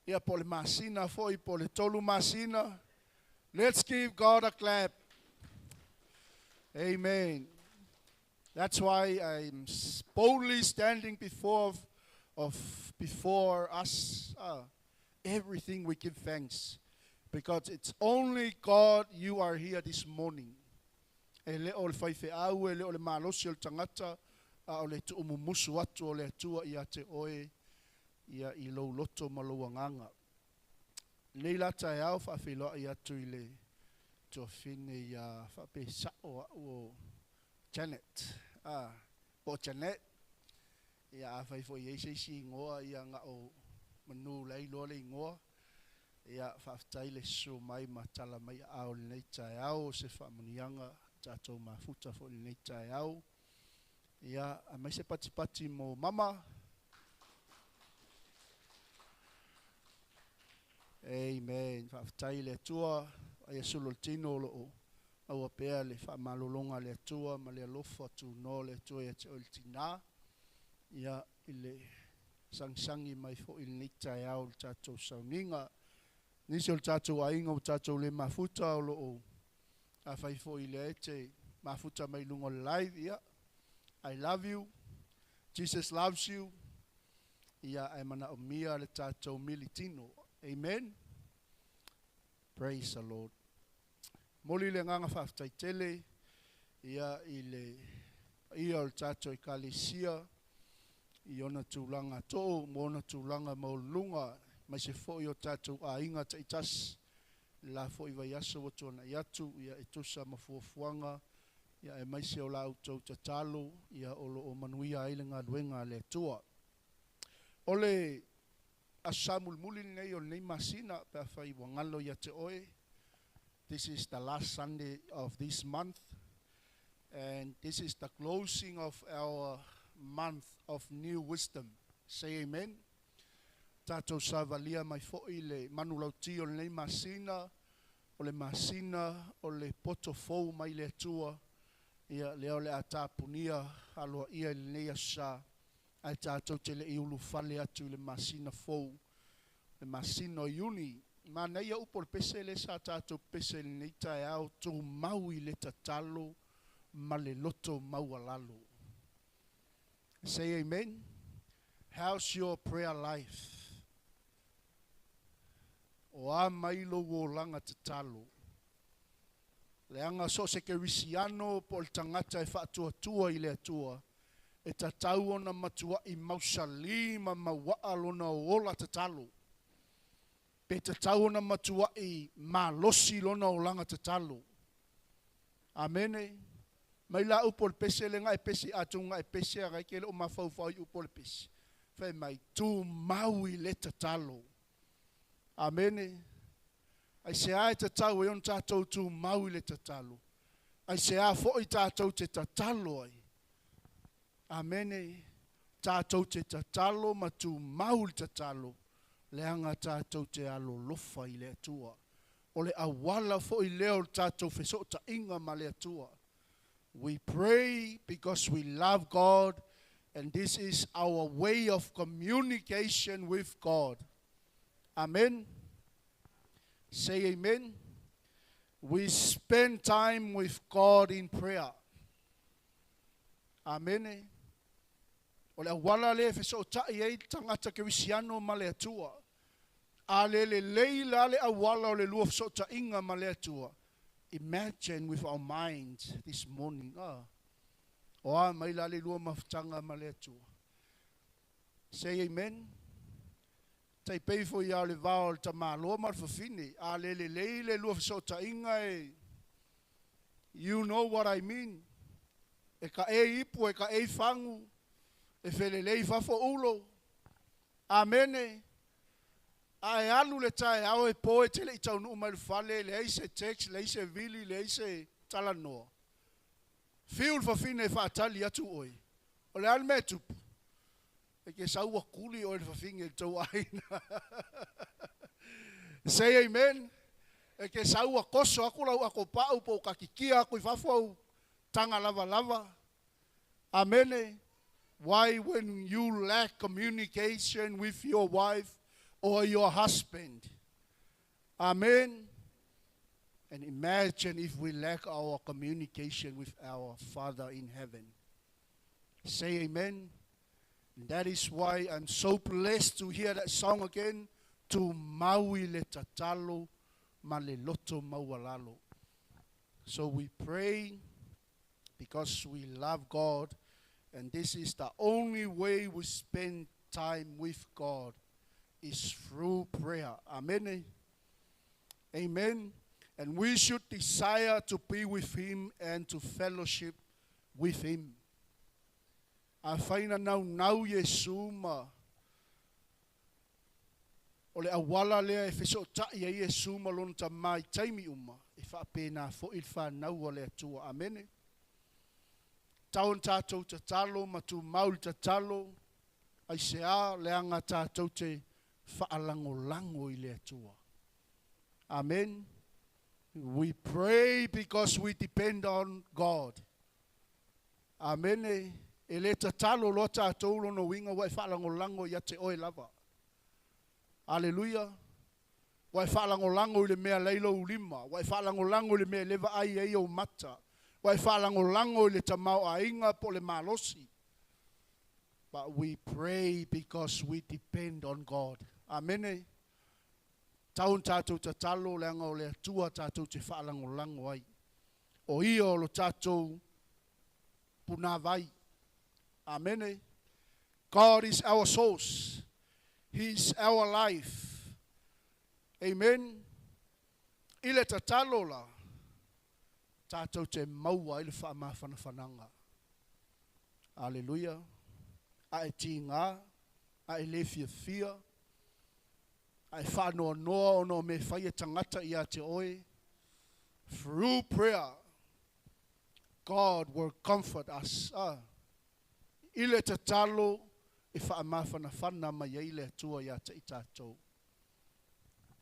ia po o le masina foi po o le 3 masina. Let's give God a clap. Amen. That's why I'm boldly standing before us. Everything we give thanks. Because it's only God you are here this morning. E le o le faifeau, e le o le malosi o le tagata, a o le tuumumusu atu o le Atua ia te oe, ia i lou loto ma lou agaga. Nei la taeao faafeiloai atu i le tuafine ia faapesao au o Janet. Ah, po o Janet. Ia afai foi e i ai se isi igoa ia na o manu la e iloa le igoa. Ia faafetai le susu mai ma tala mai aao i lenei taeao o se faamanuiaga tatou mafuta foi i lenei taeao. Ia aumai se patipati mo mama. Amen. Faafetai i le Atua, ai sulu o le tino o lo o maua pea le faamalologa a le Atua ma le alofa tunoa o le Atua ia te oe le tinā. Ia i le sagisagi mai foi i lenei taeao i le tatou sauniga. Nisi o le tatou aiga ua tatou le mafuta o lo o afai foi lea e te mafuta mai luga o le live, ia I love you. Jesus loves you. Ia ae manaomia le tatou militino. Amen. Praise the Lord. Momoli le agaga faafetai tele ia i le paia o le tatou ekalesia i ona tulaga too ma ona tulaga maualuluga, aemaise foi o tatou aiga taitasi i le la foi vaiaso ua tuanai atu, ia e tusa ma fuafuaga, ia aemaise o la outou tatalo, ia o lo o manuia ai le galuega a le Atua. O le Aso Sa mulimuli lenei o lenei masina pe afai ua galo ia te oe. This is the last Sunday of this month and this is the closing of our month of new wisdom. Say amen. Tatou savalia mai foi le manulauti o lenei masina, o le masina o le poto fou mai le Atua, ia lea o le a tapunia aloaia i lenei Aso Sa, ae tatou te le i ulufale atu i le masina fou, le masina o Iuni. Manaia upu o le pese lea sa tatou pepese i lenei taeao, tumau i le tatalo ma le loto maualalo. Say amen. How's your prayer life? O a mai lou olaga tatalo? Leaga so o se kerisiano po o le tagata e faatuatua i le Atua, e tatau ona matuai mausali ma mauaa lona ola tatalo. Pe tatau ona matuai malosi lona olaga tatalo. Amene. Mai la upu o le pese le na e pese atonu na e pese a ke le o mafaufau i upu o le pese. Fai mai tumau i le tatalo. Amene. Aisea e tatau ai ona tatou tumau i le tatalo? Aisea foi tatou te tatalo ai? Amene. Tatou te tatalo ma tumau i le tatalo, leaga tatou te alolofa i le Atua. O le auala foi lea o le tatou fesootaiga ma le Atua. We pray because we love God, and this is our way of communication with God. Amen. Say amen. We spend time with God in prayer. Amene. O le auala lea e fesootai ai le tagata kerisiano ma le Atua. A le lelei la le auala o le lua fesootaiga ma le Atua. Imagine with our minds this morning. Ah. O a mai la le lua mafutaga ma le Atua. Say amen. Tai pei foi ia o le va o le tamaloa ma le fafine. A le lelei le lua fesootaiga e. You know what I mean. E ka e ipu, e ka e fagu, e felelei fafo ulo. Amene. Ae alu le taeao e po e te le i taunuu mai le fale, leai se text, leai se vili, leai se talanoa. Fiu le fafine e faatali atu oe. O le a le mea e tupu? E ke sau ua kuli oe le fafine i le tou aiga. Say amen. E ke sau ua koso aku lau akopau po o kakikia aku i fafo au taga lavalava. Amene. Why when you lack communication with your wife or your husband? Amen. And imagine if we lack our communication with our Father in heaven. Say amen. And that is why I'm so blessed to hear that song again. Tumau i le tatalo ma le loto maualalo. So we pray because we love God, and this is the only way we spend time with God, is through prayer. Amen. Amen. And we should desire to be with Him and to fellowship with Him. Afai na naunau Iesu ma o le auala lea e fesoota'i ai Iesu ma lona tamā i taimi uma, e faapena fo'i le fanau a le Atua. Amene. Tau ona tatou tatalo ma tumau le tatalo, aisea? Leaga tatou te faalagolago i le Atua. Amen. We pray because we depend on God. Amene. E le tatalo loa tatou lona uiga ua e faalagolago ia te oe lava. Aleluia. Ua e faalagolago i le mea lea i lou lima. Ua e faalagolago i le mea e le vaai ai ou mata. Ua e faalagolago i le tamaoaiga po o le malosi. But we pray because we depend on God. Amene. Tau ona tatou tatalo leaga o le Atua tatou te faalagolago ai. O ia o lo tatou punāvai. Amene. God is our source. He is our life. Amen. I le tatalo la, tatou te maua ai le faamafanafanaga. Aleluia. A e tiga, a e le fiafia, a e faanoanoa ona o mea fai e tagata ia te oe. Through prayer, God will comfort us. Ah. I le tatalo e faamafanafana mai ai le Atua ia te i tatou.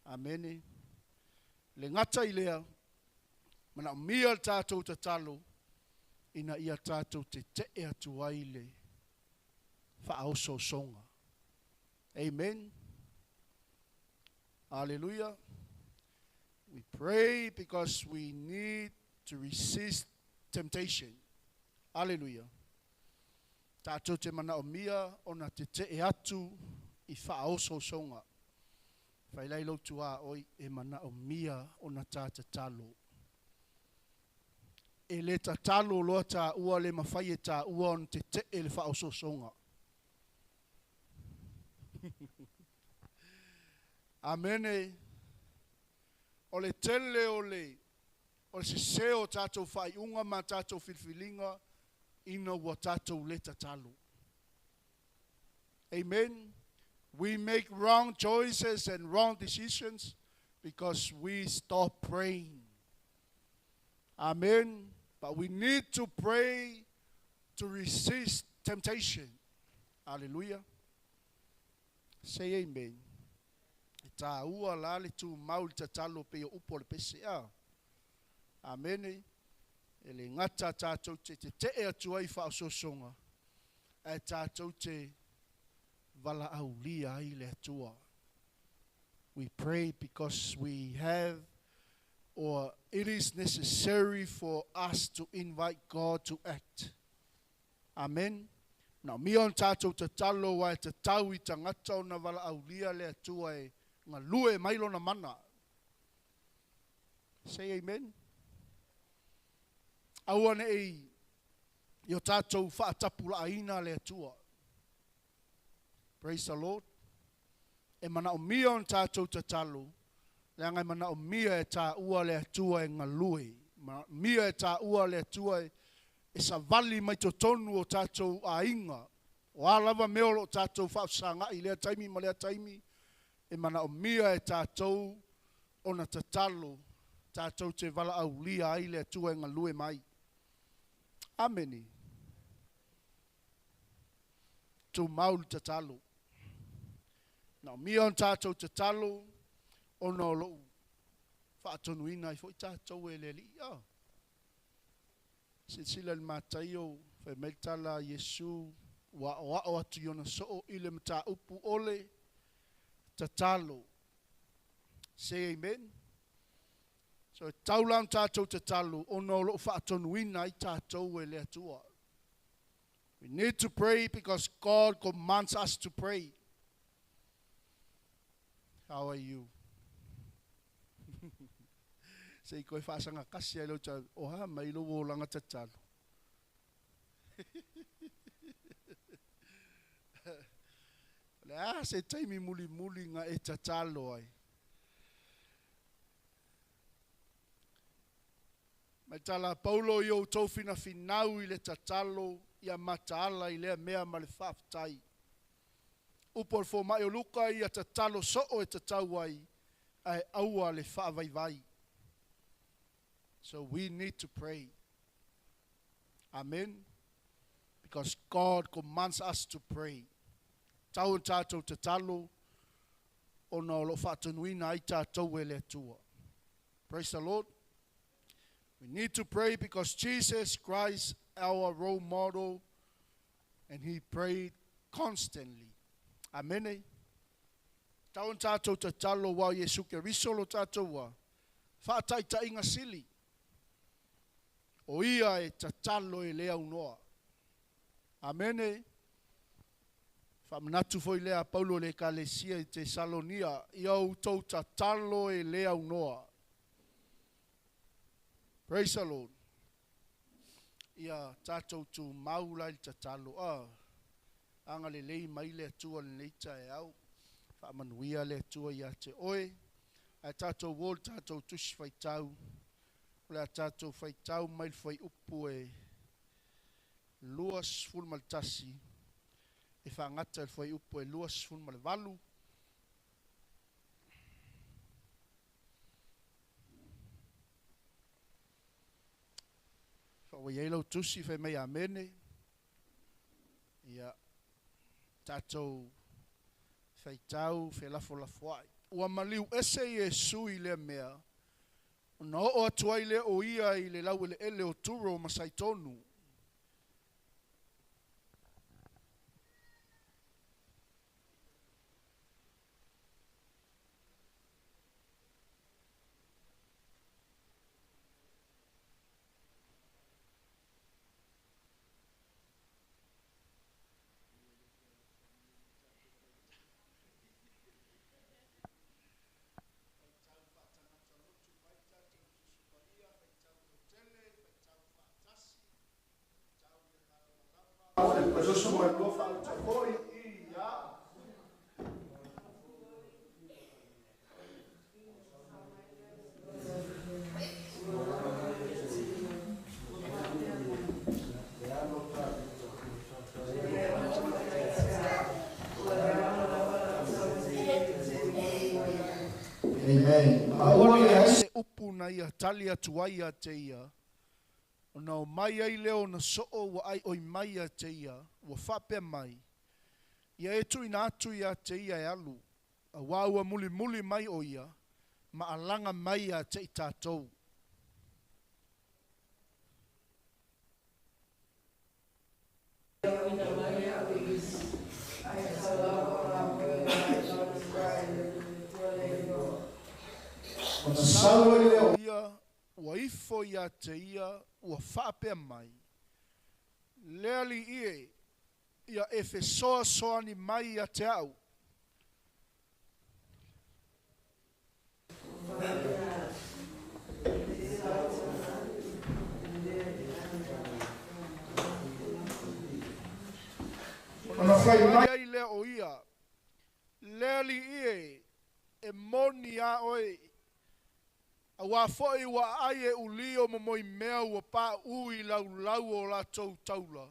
Amene. Le gata i lea, manaomia le tatou tatalo ina ia tatou tete'e atu ai le faaosoosoga. Amen. Hallelujah. We pray because we need to resist temptation. Hallelujah. Tatou te manaomia ona tete'e atu i faaosoosoga. Failai lou tuaoi e manaomia ona ta tatalo. E le tatalo loa taua le mafai e taua ona tete'e le faaosoosoga. Amene. O le tele o le o le sesē o tatou faaiuga ma tatou filifiliga ina ua tatou le tatalo. Amen. We make wrong choices and wrong decisions because we stop praying. Amen. But we need to pray to resist temptation. Hallelujah. Say amen. E tāua la le tumau i le tatalo pei o upu o le pese a. Amene. E le gata tatou te tete'e atu ai faaosoosoga, ae tatou te valaaulia ai le Atua. We pray because we have or it is necessary for us to invite God to act. Amen. Manaomia ona tatou tatalo aua e tatau i tagata ona valaaulia le Atua e galue mai lona mana. Say amen. Aua ne'i i o tatou faatapulaaina le Atua. Praise the Lord. E manaomia ona tatou tatalo, leaga e manaomia e taua le Atua e galue. Manaomia e taua le Atua e e savali mai totonu o tatou aiga. O a lava mea o lo o tatou faafesaga'i i lea taimi ma lea taimi, e manaomia e tatou ona tatalo tatou te valaaulia ai le Atua e galue mai. Amene. Tumau le tatalo. Manaomia ona tatou tatalo ona o lo o faatonuina ai foi tatou e le Alii. Ah. Silasila i le Mataio, fai mai le tala a Iesu, ua aoao atu i ona soo i le mataupu o le tatalo. Say amen. So e tatau la ona tatou tatalo ona o lo o faatonuina ai tatou e le Atua. We need to pray because God commands us to pray. How are you? Se i koe whaasanga kasi ai lau tau, o ha mai lo o langa tatalo. Le a se taimi muli muli nga e tatalo ai. Mai tala Paulo i o tau fina finau i le tatalo ia mataala i lea mea ma le whaaftai. Upo le fō mai o Luka ia tatalo so'o e tatau ai ae aua le faavaivai. So we need to pray. Amen. Because God commands us to pray. Tau o tātou tatalo ona o lo faatonuina ai tātou e le Atua. Praise the Lord. We need to pray because Jesus Christ, our role model, and he prayed constantly. Amen. Tau o tātou tatalo wa Iesu Keriso lo tātou wa. Whaataitainga sili. O ia e tatalo e lea unoa. Amene. Whamanatu foi lea Paulo le kalesia i te Salonia. Ia o tau tatalo e lea unoa. Praise the Lord. Ia tātou tu maula i tatalo. Anga le lei mai le atua le neita e au. Whaamanuia le atua ia te oe. Ai tātou wol tātou tusi whaitau. O le a tātou whaitau mai le whai upu e 21. E whaangata le whai upu e 28. Wha wai lau tusi whai mai amene. Ia tātou whaitau whe lafo lafo ai. Ua maliu ese Iesu i lea mea. Na oo atu ai le o ia i le lau ele ele o Turo ma Saitonu. Amen. Aole se upu na ia tali atu ai ia te ia. O na o mai ai leo na soo ua ai oi mai ia te ia, ua whapea mai. Ia e tui na atu ia te ia e alu. A wā ua muli muli mai o ia, ma alanga mai ia te i tātou. Ona sau ai leo ia, ua ifo ia te ia, ua whaapea mai. Lea li ie, ia e fesoa soani mai ia te au. Ona whai mai ai lea o ia, lea li ie, e moni a oe, a wā foi ua ai e ulio mo moi mea ua pā ui lau lau o la tau taula.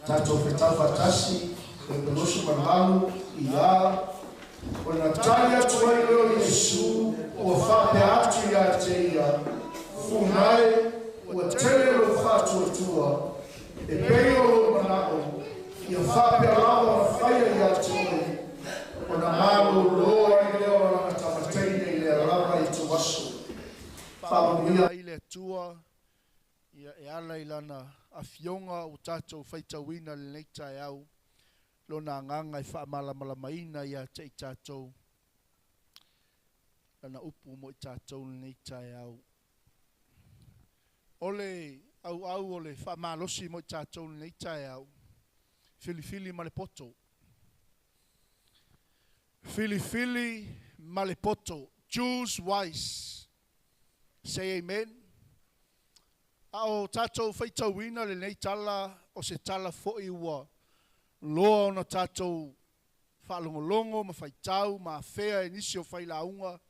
Tātou whetau whatasi, e pelosu manalu, i a, o na tali atu ai leo Iesu, ua whapea atu ia te ia, funai, ua tele lo whātuatua, e pei o lo manao, ia whapea lawa na whaia ia te oe, o na malo loa i leo alanga tamateine i lea lava i te waso. Whaamanuia i le Atua, ia e ala i lana afionga o tātou whaitauina le nei taeao, lona nganga i whaamalamalamaina ia te i tātou. Lana upu mo i tatou lenei taeao. O le auau o le faamalosi mo i tatou lenei taeao, filifili ma le poto. Filifili ma le poto. Choose wise. Say amen. A o tatou faitauina lenei tala, o se tala foi ua loa ona tatou faalogologo ma faitau ma afea e nisi o failauga,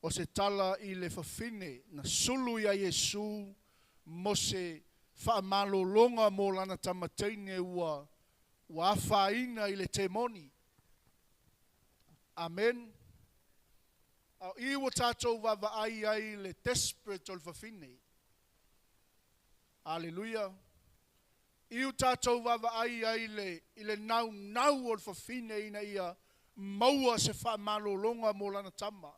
o se tala i le fafine na sulu ia Iesu mo se faamalologa mo lana tamateine ua afaina i le temoni. Amen. A i ua tatou vaavaai ai le desperate o le fafine. Aleluia. I ua tatou vaavaai ai i le naunau o le fafine ina ia maua se faamalologa mo lana tama.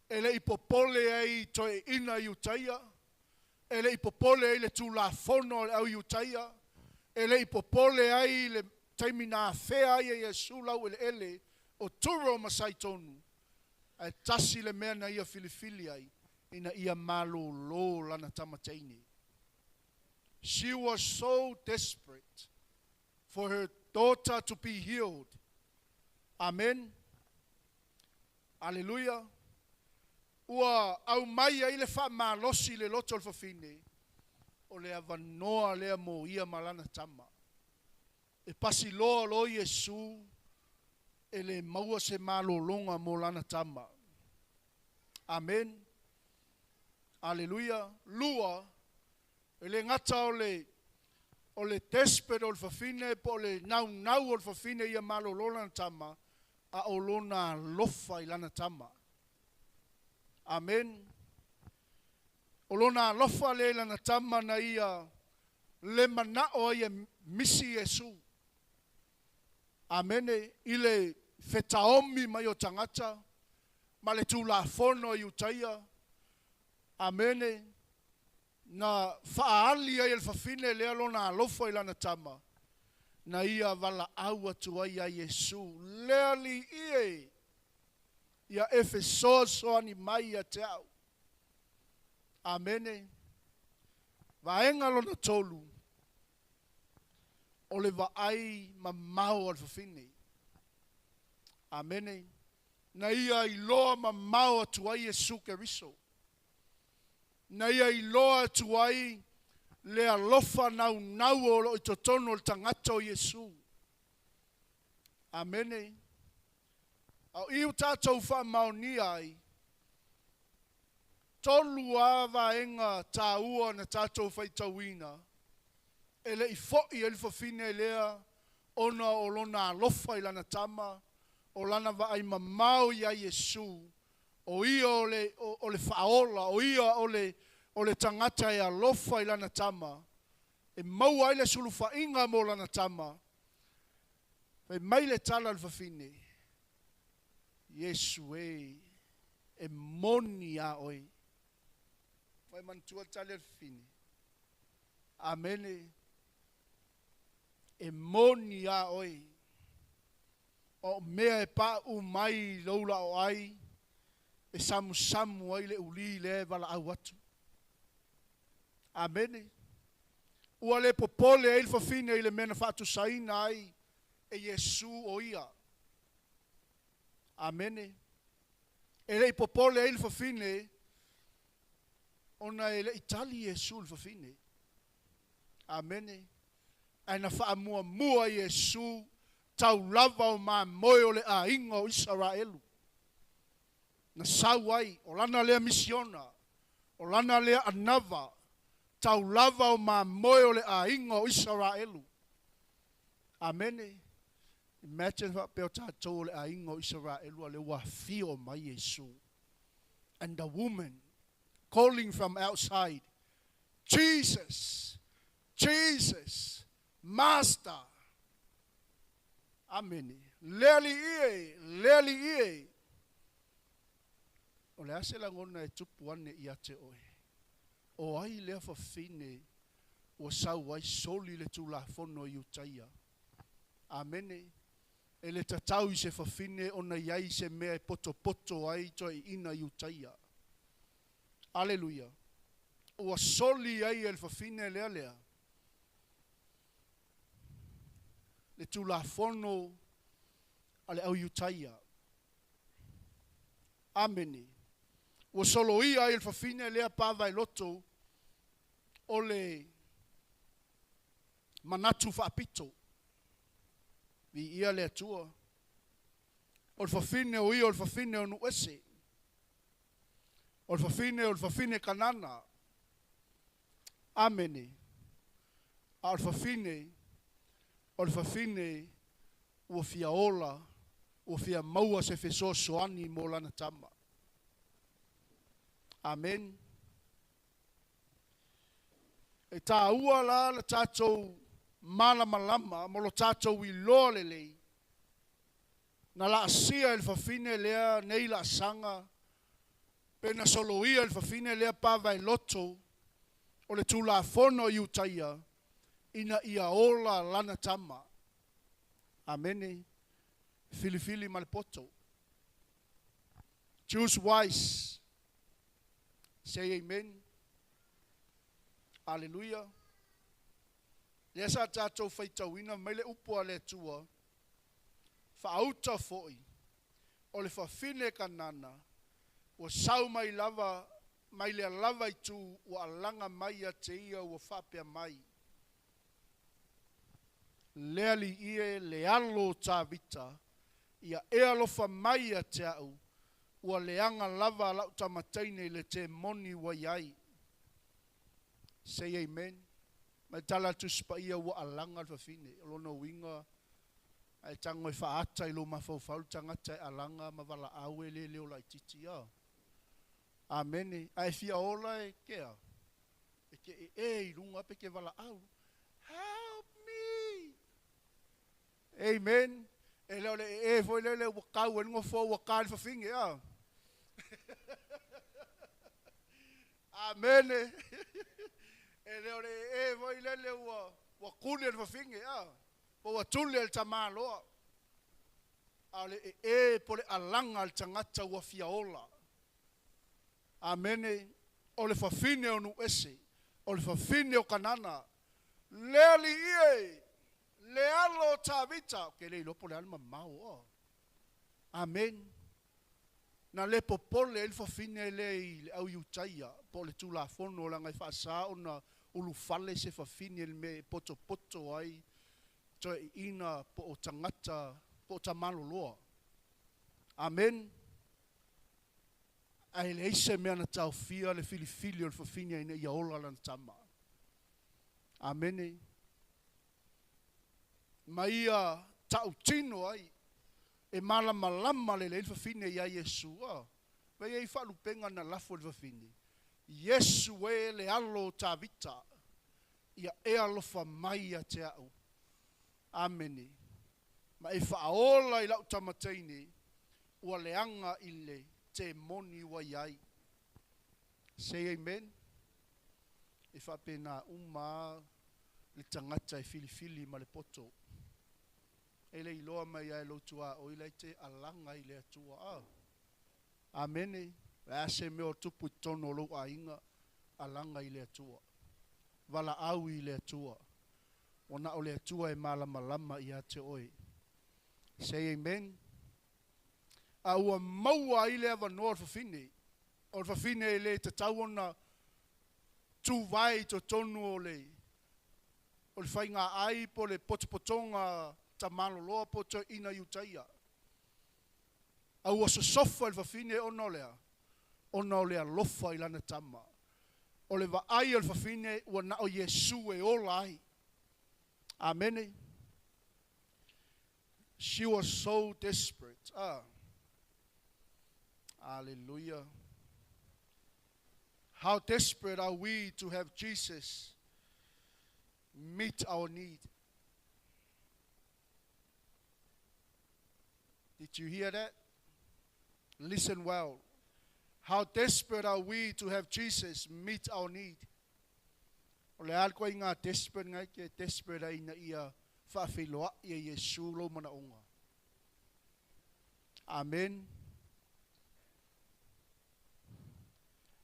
E le i popole ai toeaiina Iutaia, e le i popole ai le tulafono o le au Iutaia, e le i popole ai le taimi na afea ai e Iesu laueleele o Turo ma Saitonu, ae tasi le mea na ia filifili ai, ina ia malolo lana tamateine. She was so desperate for her daughter to be healed. Amen. Alleluia. Ua aumai ai le faamalosi i le loto o le fafine, o le avanoa lea mo ia ma lana tama. E pasi loa lo Iesu, e le maua se malologa mo lana tama. Amen. Alleluia. Lua, e le gata o le desperate o le fafine, po o le naunau o le fafine ia malolo lana tama, a o lona alofa i lana tama. Amen. O lona alofa le i lana tama na ia le manao ai e misi Iesu. Amene. I le fetaomi mai o tagata, ma le tulafono Iutaia. Amene. Na faali ai e le fafine lea lona alofa i lana tama, na ia valaau atu ai ia Iesu. Le alii e, ia e fesoasoani mai ia te au. Amene. Vaega lona tolu, o le vaai mamao a le fafine. Amene. Na ia iloa mamao atu ai Iesu Keriso. Na ia iloa atu ai le alofa naunau o loo i totonu o le tagata o Iesu. Amene. Au i o tatou faamaonia ai, tolu a vaega tāua na tatou faitauina, e le i foi ai le fafine lea ona o lona alofa i lana tama, o lana vaai mamao ia Iesu, o ia o le faaola, o ia o le tagata e alofa i lana tama, e maua ai le sulufaiga mo lana tama. Fai mai le tala le fafine, Iesu e, e moni a oe. Fai manatua tali le fafine. Amene. E moni a oe. O mea e pau mai loula o ai, e samusamu ai le uli le valaau atu. Amene. Ua le popole ai le fafine i le mea na faatusaina ai e Iesu o ia. Amene. E le i popole ai le fafine, ona e le i tali Iesu le fafine. Amene. Ae na faamuamua Iesu taulava o mamoe o le aiga o Isaraelu. Na sau ai, o lana lea misiona, o lana lea anava, taulava o mamoe o le aiga o Isaraelu. Amene. Imagine faapea o tatou o le aiga o Isaraelu a le ua afio mai Iesu. And the woman calling from outside, Jesus, Jesus, Master. Amene. Le alii e, le alii e. O le ase lagona e tupu ane ia te oe. O ai lea fafine ua sau ai soli le tulafono Iutaia. Amene. E le tatau i se fafine ona i ai se mea e potopoto ai toeaiina Iutaia. Aleluia. Ua soli ai e le fafine lea lea le tulafono a le au Iutaia. Amene. Ua soloia ai e le fafine lea pavaeloto o le manatu faapito. Viia le Atua. O le fafine o ia o le fafine o nuu ese. O le fafine o le fafine Kanana. Amene. A o le fafine, o le fafine ua fia ola, ua fia maua se fesoasoani mo lana tama. Amen. E tāua la le tatou malamalama mo lo tatou iloa lelei na laasia e le fafine lea nei laasaga pe na soloia e le fafine lea pavaeloto o le tulafono Iutaia ina ia ola lana tama. Amene. Filifili ma le poto. Choose wise. Say amen. Hallelujah. Lea sa tatou faitauina mai le upu a le Atua, faauta foi o le fafine Kanana ua sau mai lava mai lea lava itu ua alaga mai ia te ia ua faapea mai, Le Alii e, le alo o Tavita, ia e alofa mai ia te au, ua leaga lava lau tamataine i le temoni ua i ai. Say amen. Mai tala le Tusi Paia ua alaga le fafine. O lona uiga, a e tago e faaata i lou mafaufau le tagata e alaga ma valaau e le leo laitiiti a. Amene. A e fia ola e kea. E te e i luga pe ke valaau. Help me. Amen. E le o le e foi lele ua kau e luga fua ua ka le fafine a. Amene. E le o le e foi lele ua kuli e le fafine a. Po ua tuli e le tamaloa. A o le e po le alaga le tagata ua fia ola. Amene. O le fafine o nuu ese. O le fafine o Kanana. Le Alii e, le alo o Tavita. Ke le iloa po o le a le mamao o. Amen. Na le popole ai le fafine lea i le au Iutaia po o le tulafono leaga e faasa ona ulufale se fafine i le mea e potopoto ai toeaiina po o tagata po o tamaloloa. Amen. Ae leai se mea na taofia le filifili o le fafine ina ia ola lana tama. Amene. Ma ia tautino ai e malamalama lelei le fafine ia Iesu. Ah, vai ai faalupega na lafo i le fafine. Iesu e le alo o Tavita, ia e alofa mai ia te au. Amene. Ma e faaola i lau tamataine ua leaga i le temoni ua i ai. Say amen. E faapena uma le tagata e filifili ma le poto. E le iloa mai ai lou tuaoi lai te alaga i le Atua. Ah. Amene. Le a se mea o tupu i totonu o lou aiga, alaga i le Atua. Valaau i le Atua. Ua na o le Atua e malamalama ia te oe. Say amen. A ua maua ai le avanoa o le fafine. O le fafine e le tatau ona tuvae i totonu o le faiga ai po le potopotoga tamaloloa po toeaiina Iutaia. A ua sosofa i le fafine ona o lea, ona o le alofa i lana tama. O le vaai o le fafine ua na o Iesu e ola ai. Amene. She was so desperate. Ah. Hallelujah. How desperate are we to have Jesus meet our need? Did you hear that? Listen well. How desperate are we to have Jesus meet our need? O le a le koe desperate ngai ke desperate ai ina ia faafeiloai e Iesu lou manaoga. Amen.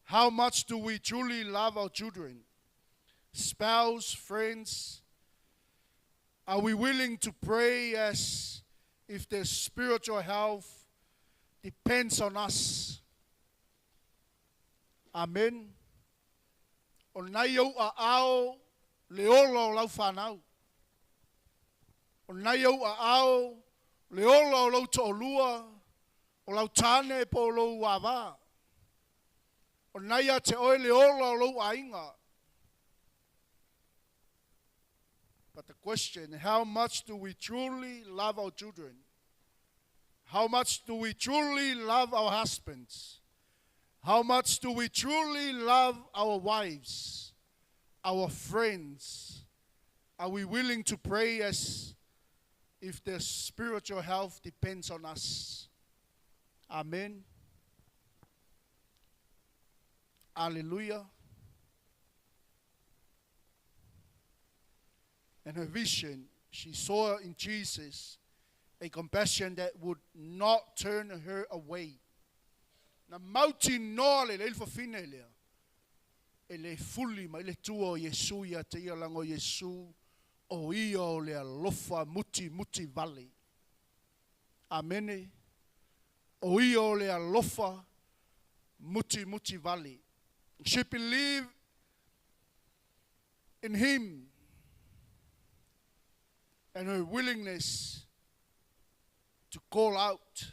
How much do we truly love our children, spouse, friends? Are we willing to pray as if their spiritual health depends on us? Amen. O nai au a ao le ola o lau whanau. O nai au a ao le ola o lau to'olua, o lau tāne po o lou avā. O nai a te oe le ola o lou aiga. But the question, how much do we truly love our children? How much do we truly love our husbands? How much do we truly love our wives, our friends? Are we willing to pray as if their spiritual health depends on us? Amen. Hallelujah. And her vision, she saw in Jesus a compassion that would not turn her away. Na mauti noa le leil fafine lea. E le fuli mai le tua o Iesu ia te ia lango Iesu o ia o le alofa muti muti vale. Amene. O ia o le alofa muti muti vale. She believed in him and her willingness to call out.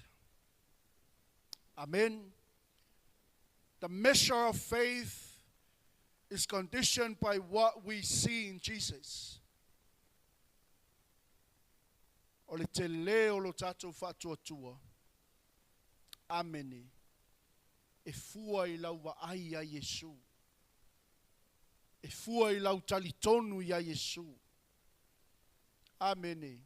Amen. The measure of faith is conditioned by what we see in Jesus. O le te leo lo tātou whaatuatua. Amene. E fua i lau vaai a Iesu. E fua i lau talitonu ia Iesu. Amene.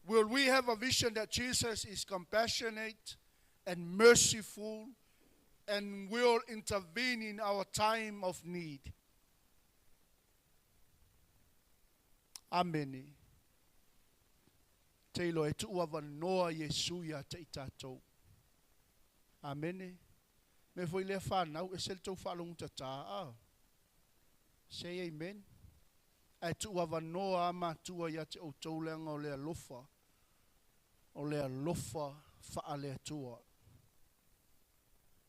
Will we have a vision that Jesus is compassionate and merciful and will intervene in our time of need? Amene. Te ilo e tuu avanoa Iesu ia te i tātou. Amene. Me foi lea whanau e se le tau whaalongu tata. Ah. Say amen. Ae tuu avanoa a matua ia te o tauleanga o le alofa. O le alofa whaalea.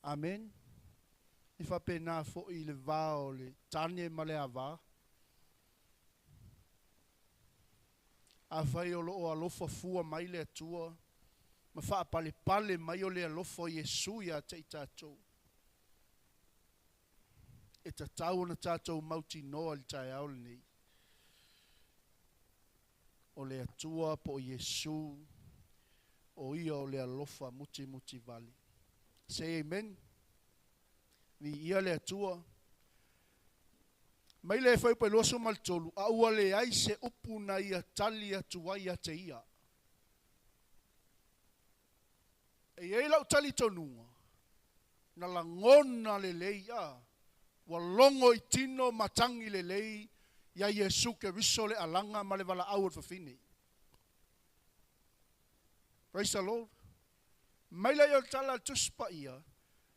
Amen. I whapena fo i le vā o le tane ma le avā. A whai o lo o alofa fua mai le atua. Ma whaapale pale mai o le alofa o Iesu ia te i tātou. E tatau ona tātou mauti noa le tae au nei. O le atua po o Iesu. O ia o le alofa muti muti vale. Say amen. Ni ia le atua. Mai le whai pai loso mal tolu. A ua le ai se upu na ia tali atua ia te ia. E ei lau tali tonunga. Na langona le lei a. Ua longo i tino matangi le lei. Ia Iesu ke riso le alanga ma le wala au o fafine. Praise the Lord. Mai la ia tala tuspa ia.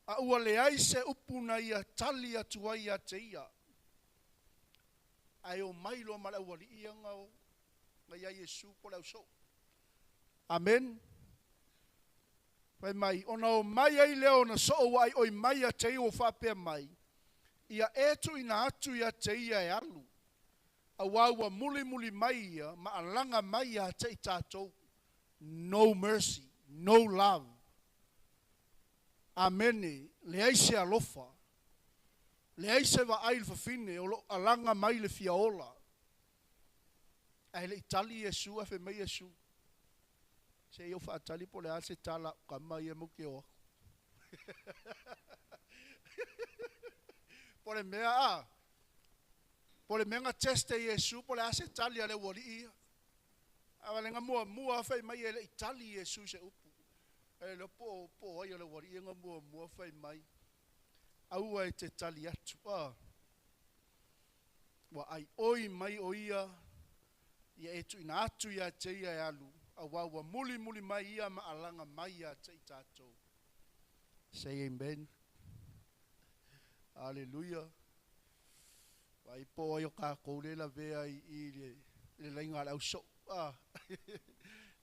A ua le ai se upu na ia tali atua ia te ia. Ai o mai lo ma le awali ia ngau. Ngai ia Iesu po le au. Amen. Pai mai, ona o mai ai leo na so o ai oi mai a te o whapea mai. Ia etu ina atu ia te ia e alu. A waua muli muli mai ia, ma alanga mai ia te i tātou. No mercy, no love. Amene, le ai se alofa. Le ai se va ai le fafine, o lo alanga mai le fia ola. Ai le itali Iesu, a fe mai Iesu. Se iau whaatali po le a se tala ka mai e muke o. Po le mea a. Po le mea nga teste Iesu, po le a se tali a le wali ia. A wale nga mua mua whai mai e le itali Iesu se upu. E le po po ai o le wali ia nga mua mua whai mai. Aua e te tali atu. A. Wa ai oi mai o ia. Ia e tu ina atu ia te ia e alu. Auā ua mulimuli mai ia ma alaga mai ia te i tatou. Say amen. Aleluia. Vaai po o ai o kākou lea e lavea i i le, le laiga a le ausoo. Ah.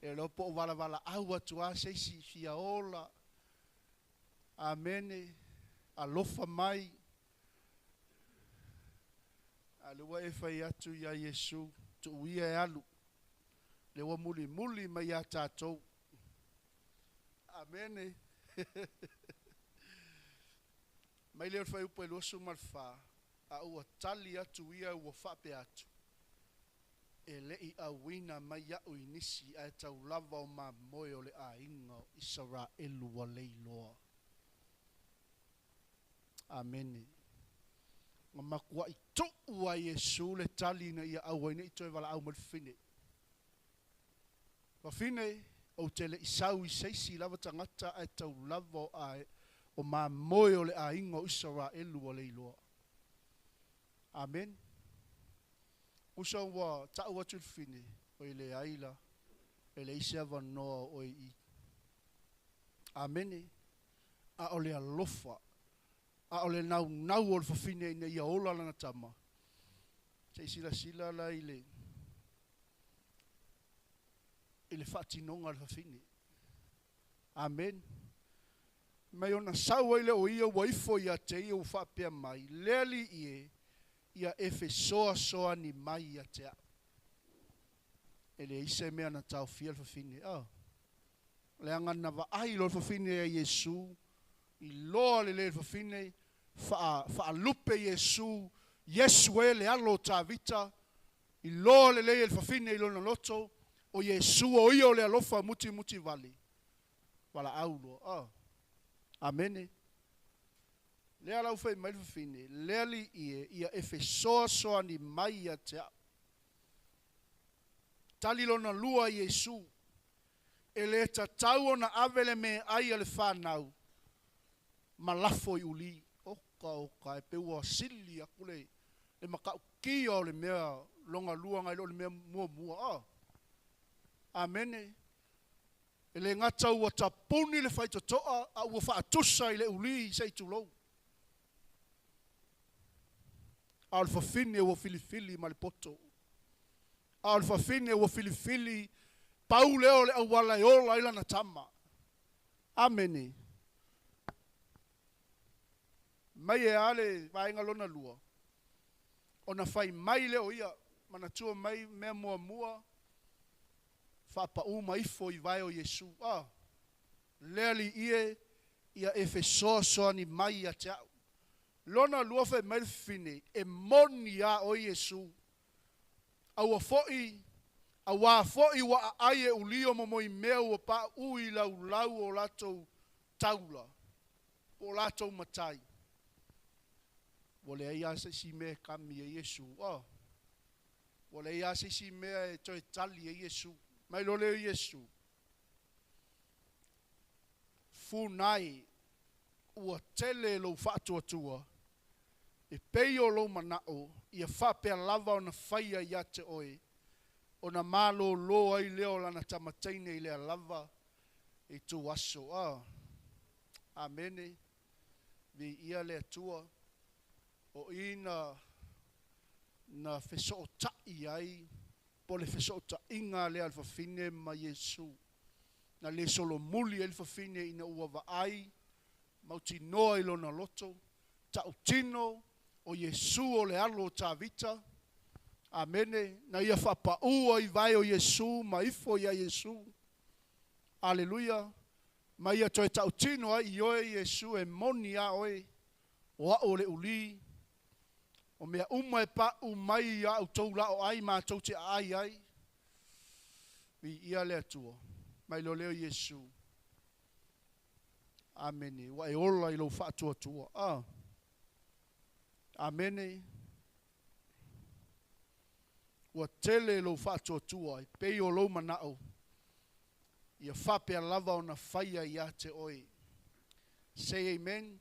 E iloa po o valavalaau atu lava se isi fia ola. Amene. Alofa mai. A lea ua e fai atu iā Iesu, tuu ia e alu. Lea ua mulimuli mai iā tatou. Amene. Mai lea o le fuaiupu e 24, a ua tali atu ia ua faapea atu, E le i auina mai iaʻu i nisi ae tau lava o mamoe o le aiga o Isaraelu ua leiloa. Amene. Na matuai tuu a Iesu le tali ina ia aua ai ne i toe valaau mai le fafine. Fafine, ou te le i sau i se isi lava tagata ae tau lava o ae, o mamoe o le aiga o Isaraelu ua leiloa. Amene. Uso ua tau atu i le fafine, oi leai la, e leai se avanoa o oe i i. Amene. A o le alofa, a o le naunau o le fafine ina ia ola lana tama. Se i silasila la i le, i le faatinoga a le fafine. Amene. Mai ona sau ai lea o ia ua ifo ia te ia ua faapea mai, Le Alii e, ia e fesoasoani mai ia te au. E leai se mea na taofia le fafine. Oh. Leaga na vaai loa le fafine ia Iesu, iloa lelei e le fafine, faa, faalupe Iesu, Iesu e le alo o Tavita, iloa lelei e le fafine i lona loto, o Iesu o ia o le alofa mutimuti vale. Valaau loa. Oh. Amene. Lea la ua fai mai le fafine, Le Alii e, ia e fesoasoani mai ia te au. Tali lona lua a Iesu, E le tatau ona ave le meaai a le fanau ma lafo i uli. Oka, oka, e pei ua sili aku le, le matautia o le mea lona lua nai lo le mea muamua. Oh. Amene. E le gata ua tapuni le faitotoa, a ua faatusa i le uli se i tulou. A o le fafine ua filifili ma le poto. A o le fafine ua filifili, pau lea o le auala e ola ai lana tama. Amene. Mai e a le vaega lona lua, ona fai mai lea o ia, manatua mai mea muamua, faapaū ma ifo i vae o Iesu. A, le Alii e, ia e fesoasoani mai ia te au. Lona lua fai mai le fafine, e moni a oe Iesu, Aua foi, auā foi ua aai e ulio momoi mea ua paʻu i laulau o latou taula, po o latou matai. Ua leai lava se isi mea e kami ai Iesu. Oh. Ua leai lava se isi mea e toe tali ai Iesu. Mai loa lea o Iesu, Funai, ua tele lou faatuatua, e pei o lou manaʻo, ia faapea lava ona faia ia te oe, ona malōlō ai lea o lana tama teine i lea lava ituaso. A. Amene. Viia le Atua. O i na, na fesootaʻi ai, po o le fesootaʻiga lea a le fafine ma Iesu. Na le solomuli ai le fafine ina ua vaai mautinoa i lona loto, tautino o Iesu o le alo o Tavita. Amene. Na ia faapaū ai vae o Iesu ma ifo iā Iesu. Aleluia. Ma ia toe tautino ai, Ioe Iesu, e moni a oe, o au o le uli. O mea uma e paʻu mai iā outou la o ai matou te aai ai. Viia le Atua. Mai loa lea o Iesu. Amene. Ua e ola i lou faatuatua. Ah. Amene. Ua tele lou faatuatua e pei o lou manaʻo, ia faapea lava ona faia ia te oe. Say amen.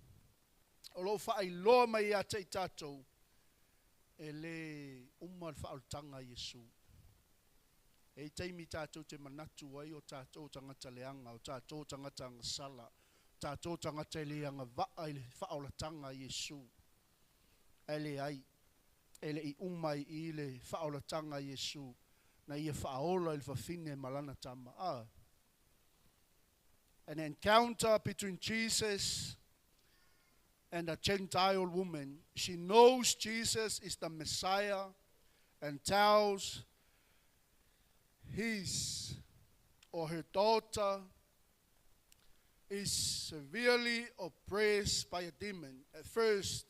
O lo o faailoa mai ia te i tatou, e le uma le faaolataga a Iesu. E i taimi tātou te manatu ai o tātou tagata leaga, o tātou tagata agasala, tātou tagata e le agavaa i le faaolatanga a Iesu. Ae leai, e le'i uma ai i i le faaolataga a Iesu, na ia faaola i le fafine ma lana tama. A. An encounter between Jesus and a Gentile woman. She knows Jesus is the Messiah and tells his or her daughter is severely oppressed by a demon. At first,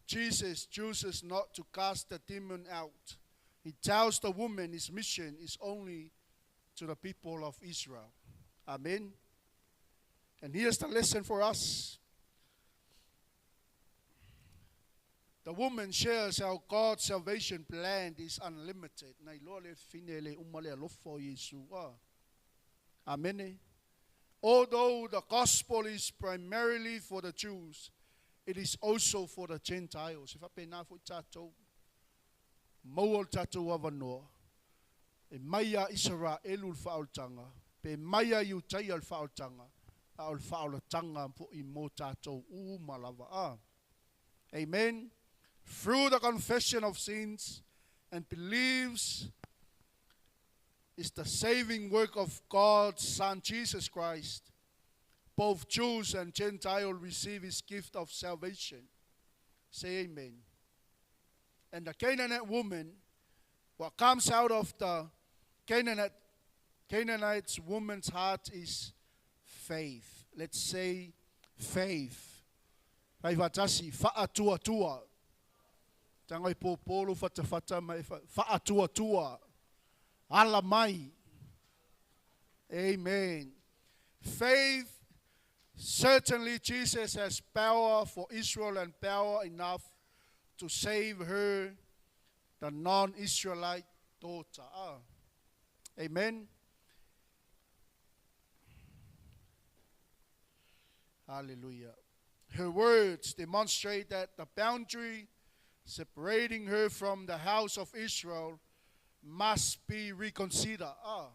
Jesus chooses not to cast the demon out. He tells the woman his mission is only to the people of Israel. Amen. And here's the lesson for us. The woman shares how God's salvation plan is unlimited. Na iloa le fine le uma le alofa o Iesu. Ah. Amen. Although the gospel is primarily for the Jews, it is also for the Gentiles. E faapena foi tatou. Maua le tatou avanoa. E mai ia Isaraelu le faaolataga, pe mai ia Iutaia le faaolataga, a o le faaolataga fo'i mo tatou uma lava. Ah. Amen. Through the confession of sins and beliefs is the saving work of God's Son Jesus Christ. Both Jews and Gentiles receive his gift of salvation. Say amen. And the Canaanite woman, what comes out of the Canaanite woman's heart is faith. Let's say faith. Fai faatasi, faatuatua. Tago e pōpō lou fatafata ma e faatuatua. Ala mai. Amen. Faith, certainly Jesus has power for Israel and power enough to save her, the non-Israelite daughter. Ah. Amen. Hallelujah. Her words demonstrate that the boundary separating her from the house of Israel must be reconsidered. Ah.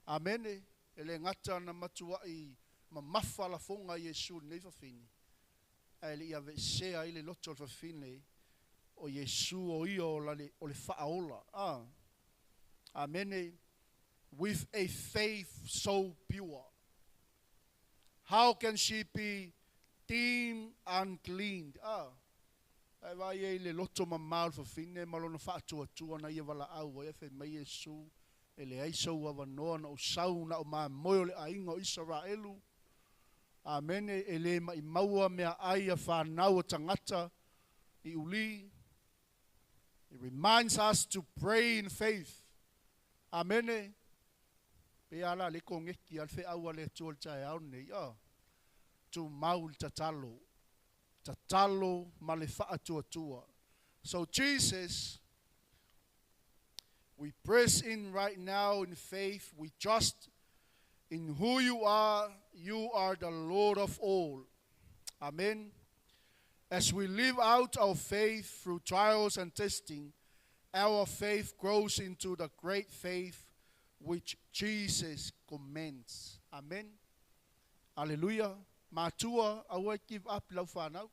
Amene. E le gata na matua'i mamafa lafoga a Iesu i lenei fafine, ae le i aveesea ai le loto o le fafine o Iesu o ia o le o le Faaola. Ah. Amene. With a faith so pure, how can she be deemed unclean? Ah. Ae vaai ai i le loto mamā o le fafine ma lona faatuatua na ia valaau ai, ae fai mai Iesu, E leai sou avanoa na ou sau na o mamoe o le aiga o Isaraelu. Amene, e le maʻimaua meaai a fanau a tagata i uli. It reminds us to pray in faith. Amene. Pe a la le kongeki a le feau a le Atua i le taeao lenei. Ah. Tumau i le tatalo. Tatalo ma le faatuatua. So Jesus, we press in right now in faith. We trust in who you are. You are the Lord of all. Amen. As we live out our faith through trials and testing, our faith grows into the great faith which Jesus commands. Amen. Hallelujah. Matua, aua e give up i lau whanau.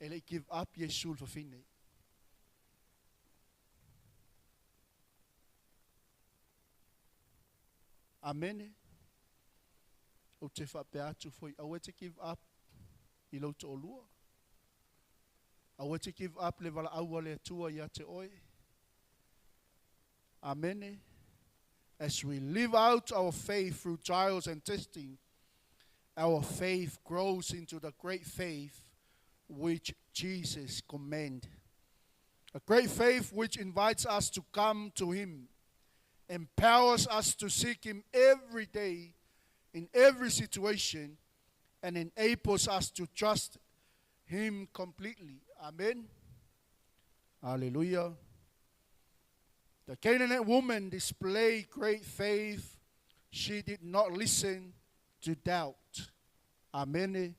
E le i give up Iesu i le fafine. Amene. Ou te faapea atu foi, aua e te give up i lou toalua. Aua e te give up le valaau a le Atua ia te oe. Amene. As we live out our faith through trials and testing, our faith grows into the great faith which Jesus commanded. A great faith which invites us to come to Him, empowers us to seek Him every day, in every situation, and enables us to trust Him completely. Amen. Hallelujah. The Canaanite woman displayed great faith. She did not listen to doubt. Amene.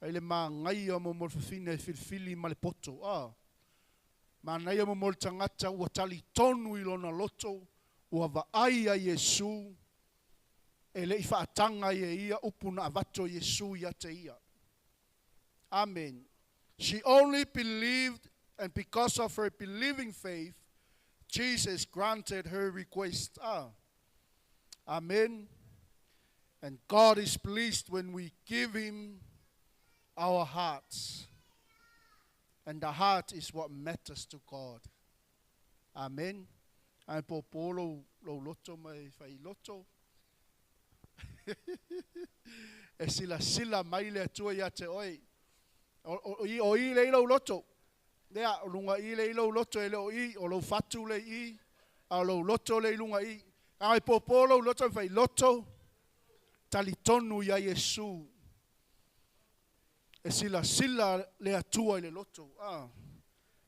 Ai le magaia mo mo le fafine e filifili ma le poto. Ah. Manaia mo mo le tagata ua talitonu i lona loto, ua vaai ia Iesu, e le'i fa'ataga ai e ia upu na avato o Iesu ia te ia. Amen. She only believed, and because of her believing faith, Jesus granted her request. Ah. Amen. And God is pleased when we give Him our hearts. And the heart is what matters to God. Amen. Ai po po lou, lou loto mai fai loto. E sila sila mai le Atua ia te oe. O, o, o, i, o i le i lou loto. Lea, o lunga i le i lou loto e le o i, o lou fatu le i, a o lou loto le i lunga i. Ai po po lou loto mai fai loto, talitonu ia Iesu. E sila sila le Atua i le loto. Ah.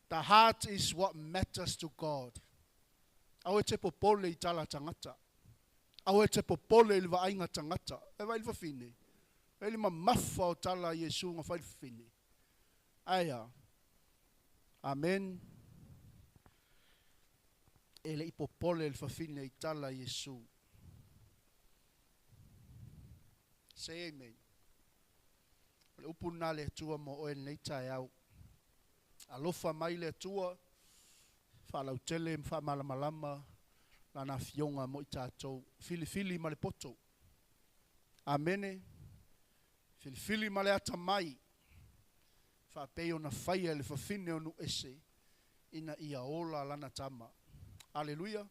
The heart is what matters to God. Aua e te popole i tala tagata. Aua e te popole i le vaaiga tagata. E vaai i le fafine. Vaai i le mamafa o tala a Iesu na fai i le fafine. Ae a? Amen. E le i popole le fafine i tala a Iesu. Say amen. O le upu lena a le Atua mo oe lenei taeao. Alofa mai le Atua, faalautele ma faamalamalama Lana Afioga mo i tatou. Filifili ma le poto. Amene. Filifili ma le atamai, faapei ona faia e le fafine o Nu'u-ese ina ia ola lana tama. Aleluia.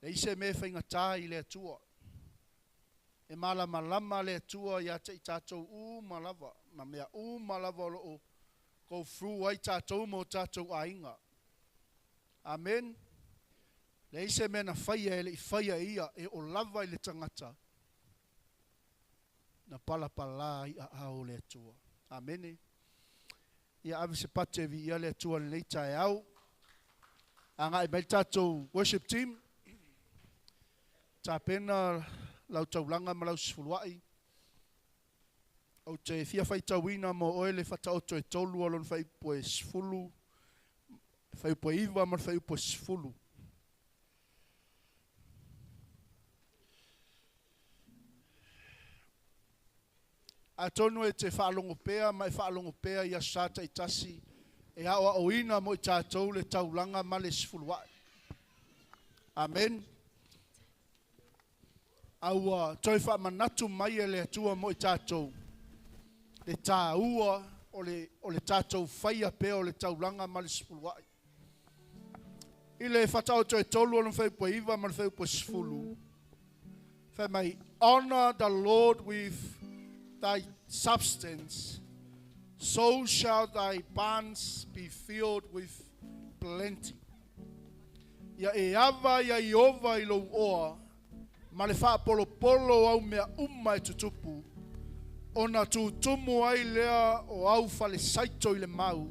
Leai se mea e faigata i le Atua. E malamalama le Atua ia te i tatou uma lava, ma mea uma lava o lo o go through ai tatou ma o tatou aiga. Amen. Leai se mea na faia e le i faia e Ia, e oo lava i le tagata na palapala ai aao o le Atua. Amene. Ia ave se pate e viia le Atua i lenei taeao. Agai mai le tatou worship team. Tapena lau taulaga ma lau sefuluai. Ou te fia faitauina mo oe le Fataoto e tolu o lona fuaiupu e 10, fuaiupu e 9 ma le fuaiupu e 10. Atonu e te faalogo pea ma e faalogo pea i aso Sa taitasi e aoaoina mo i tatou le taulaga ma le sefuluai. Amen. A ua toe faamanatu mai e le Atua mo i tatou le tāua o le, o le tatou faia pea o le taulaga ma le sefuluai. I le Fataoto e tolu o lona fuaiupu e 9 ma le fuaiupu e 10, fai mai, Honor the Lord with thy substance, so shall thy barns be filled with plenty. Ia e ava ia Iova i lou oa, ma le faapolopolo o au mea uma e tutupu, ona tutumu ai lea o au falesaito i le mau,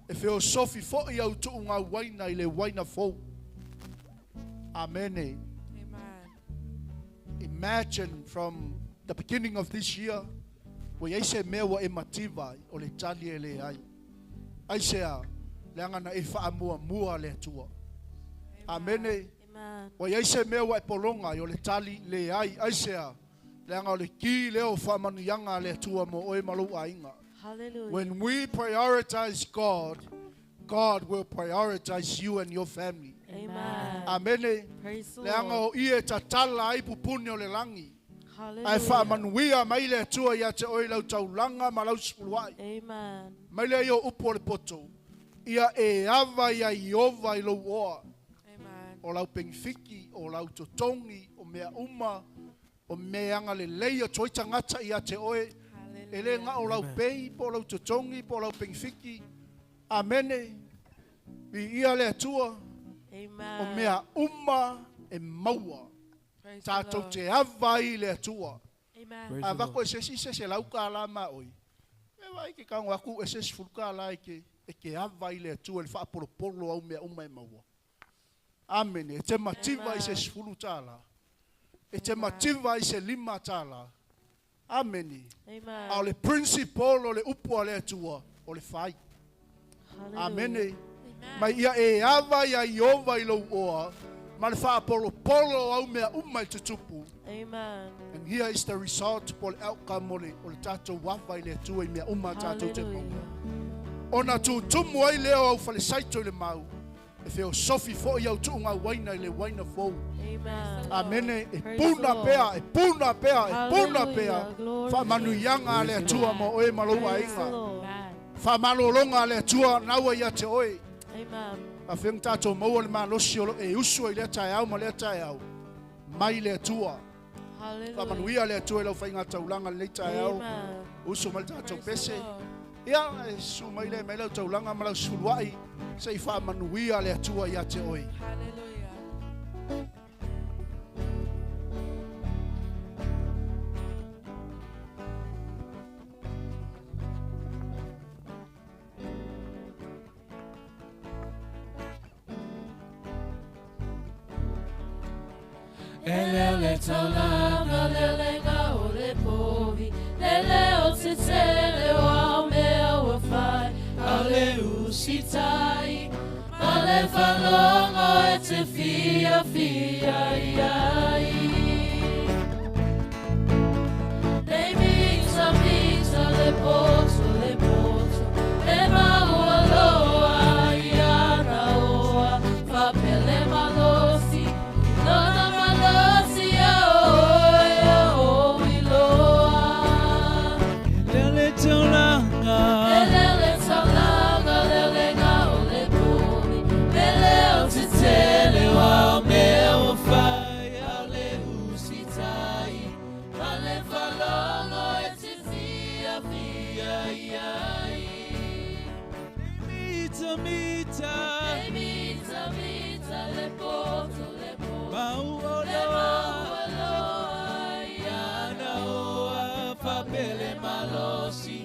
e feosofi fo'i au tu'ugā uaina i le uaina fou. Amene. Amen. Imagine from the beginning of this year, ua i ai se mea ua e mativa ai, o le tali e leai. Aisea? Leaga na e faamuamua le Atua. Amene. Amen. Ua i ai se mea ua e pologa ai, o le tali, leai. Aisea? Leaga o le ki lea o faamanuiaga a le Atua mo oe ma lou aiga. Hallelujah. When we prioritize God, God will prioritize you and your family. Amen. Amene. Praise the Leaga Lord. o ie e tatala ai pupuni o le lagi. Ae Hallelujah. faamanuia mai le Atua ia te oe i lau taulaga ma lau sefuluai. Amen. Mai lea ia o upu o le poto, ia e ava ia Iova i lou oa, Amen. o lau pengifiki, o lau totogi, o mea uma, o mea agalelei atu ai tagata ia te oe, e le Hallelujah. na o lau pei, po o lau totogi, po o lau pengifiki. Amene. Viia le Atua, o Amen. mea uma e maua. Praise the Tatou Lord. te ava ai i le Atua. Amen. Praise A the vako Lord. e se isi se selau tālā ma oi. E vai ke kago aku e se 10 tālā e ke, e ke ava i le Atua i le faapolopolo au mea uma e maua. Amene. E te mativa i se Amen. 10 tālā. E te mativa i se 5 tālā. Amene. Amen. A o le principle o le upu a le Atua, o le fai. Hallelujah. Amene. Mai ia e ava ia Iova i lou oa, ma le whaapolopolo o au mea uma i tutupu. Amen. And here is the result po le outcome o le, o le tātou ava i le Atua i mea uma tātou te maua. Hallelujah. Ona tūtumu ai leo au falesaito i le mau, e feo sofi fo i au tuunga waina i le waina fou. Amen. Amene, e Praise puna the Lord. pea, e puna pea, e puna pea. Hallelujah. Glory to Whaamanuianga a le Atua mo oe ma lou Praise the aiga. Lord. Amen. Whaamalolonga a le Atua naua ia te oe. Amen. A whing tātou maua le malosi o lo e usu ai lea tae au ma lea tae au. Mai le Atua. Hallelujah. Whaamanuia le Atua i lau whainga taulanga le tae au. Amen. Usu mai le tātou Praise the pese. Lord. Ia, e su mai le mai lau taulanga ma lau suluai. Se i whaamanuia le Atua ia te oe. Hallelujah. E leo le taulanga Le lenga o le pohi, le leo te tele o au mea ua whai, au le usitai, ma le whalongo e te fia fia iai. Nei mita mita le poto le poto, le maua loa ia oa, whapele malosi, lona malosi a oe a oi loa. E leo le taulanga Lele taulanga, lele ngao le pohi, lele o te tele o o au mea mea ua whai au le usitai ma le whalongo e te fia fia iai. Mita mita Ei mita mita le poto le poto, Maua le loa maua loa ia Ana oa whapele malosi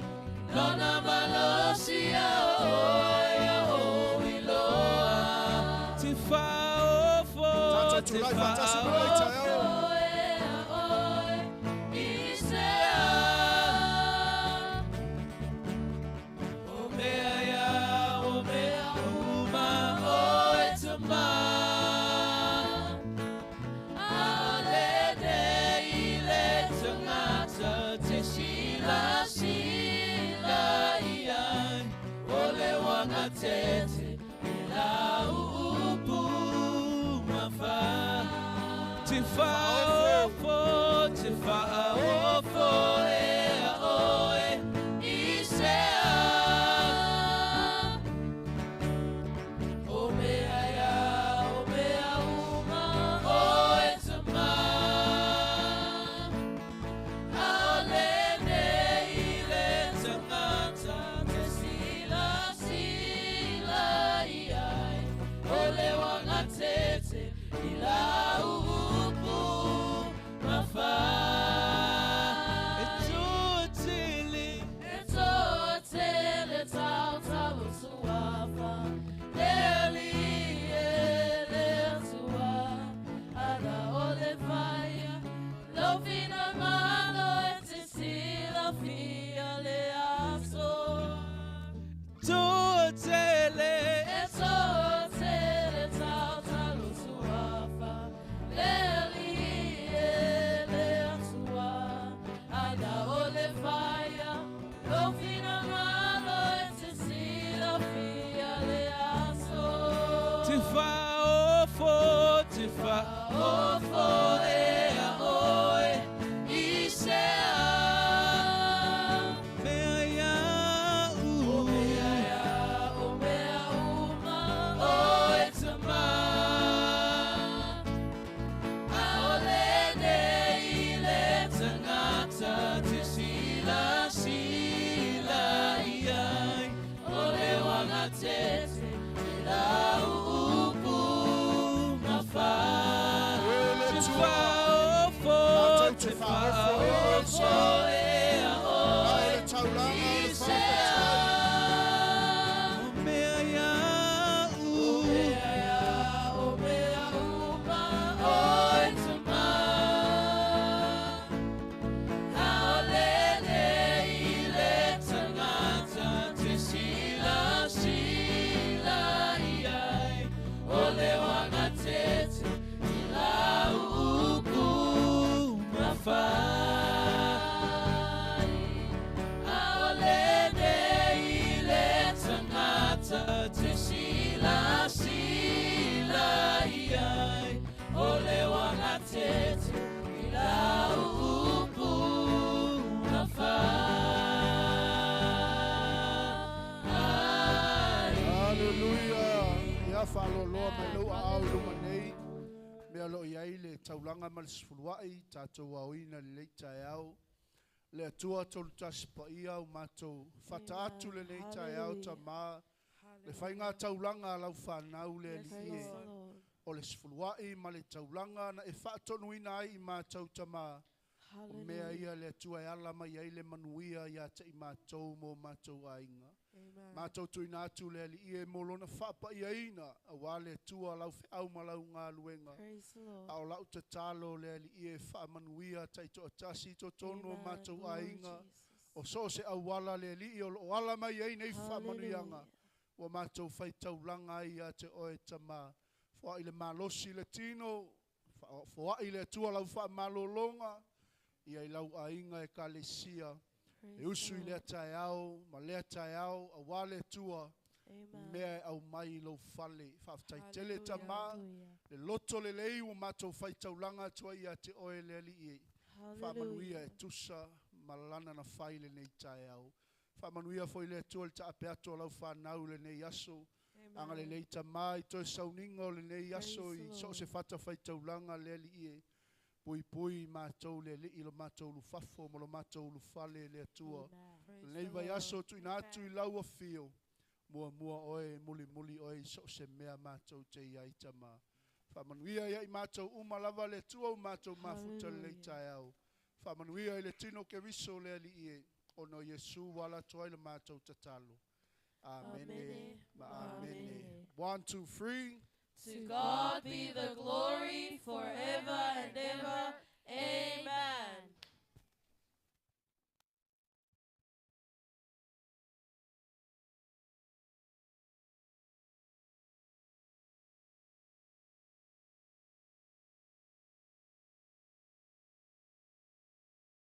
Lona malosi a oe a oi loa Te whaofo Tātou te tūrai whātasi ma lei tae au. Oe a oe i se a. O mea ia, o mea uma oe tama Ale nei le tangata te sila sila iai O le wanga tete i la uupu mawha Te whaofo, te whaofo e a oe i se a O mea ia, o mea uma, Oe tama Aole nei le tangata te sila sila iai, o le wanga tete i la uupu mawha E tōtele E toa tele tau tau tuafa, le ali e le atua, ana o le vaia, lo fina malo e te sila fia le aso. Tōtele E toa tele tau tau tuafa, le ali e le atua, ana o le vaia, lo fina malo e te sila fia le aso. Te whaofo, te whaofo e a oe I se a. Mea ia u O mea ia, o mea uma, Oe tama Aole nei le tangata te sila sila iai O le wanga tete i la uupu mawha E le Te Atua. faaloaloa mai lou aao i luma nei. Mea o lo o i ai le taulaga ma le sefuluai, tatou aoina i lenei taeao. Le Atua Tolutasi Paia, ua matou fata atu lenei taeao, Tama, le faiga taulaga a lau fanau le Alii e, o le sefuluai ma le taulaga na e faatonuina ai i matou, Tama. O mea ia le Atua e ala mai ai le manuia ia te i matou ma o matou aiga. Matou tuuina atu le Alii e mo lona faapaiaina, auā le Atua lau feau ma lau galuega. A o lau tatalo le Alii e faamanuia taitoatasi i totonu o matou aiga, o so o se auala le Alii o lo o ala mai ai nei faamanuiaga, ua matou faitaulaga ai ia te oe, Tama. Foai le malosi i le tino, foai le Atua lau faamalologa ia i lau aiga ekalesia, e usu i lea taeao ma lea taeao, auā le Atua mea e aumai i lou fale. Faafetai tele, Tama, le loto lelei ua matou faitaulaga atu ai ia te oe le Alii e. Faamanuia e tusa ma lana na fai lenei taeao. Faamanuia foi le Atua i le taape atu o lau fanau i lenei aso. Agalelei, Tama, i toe sauniga o lenei aso i so o se fata faitaulaga le Alii e. Puipui matou le Alii i lo matou ulufafo ma lo matou ulufale le Atua. Lenei vaiaso tuuina atu i lau afio, muamua oe, mulimuli oe i so o se mea matou te i ai, Tama. Faamanuia ia i matou uma lava le Atua ua matou mafuta lenei taeao. Faamanuia i le tino Keriso le Alii e, ona o Iesu ua ala atu ai le matou tatalo. Amene ma amene. 1, 2, 3. To God be the glory forever and ever. Amen.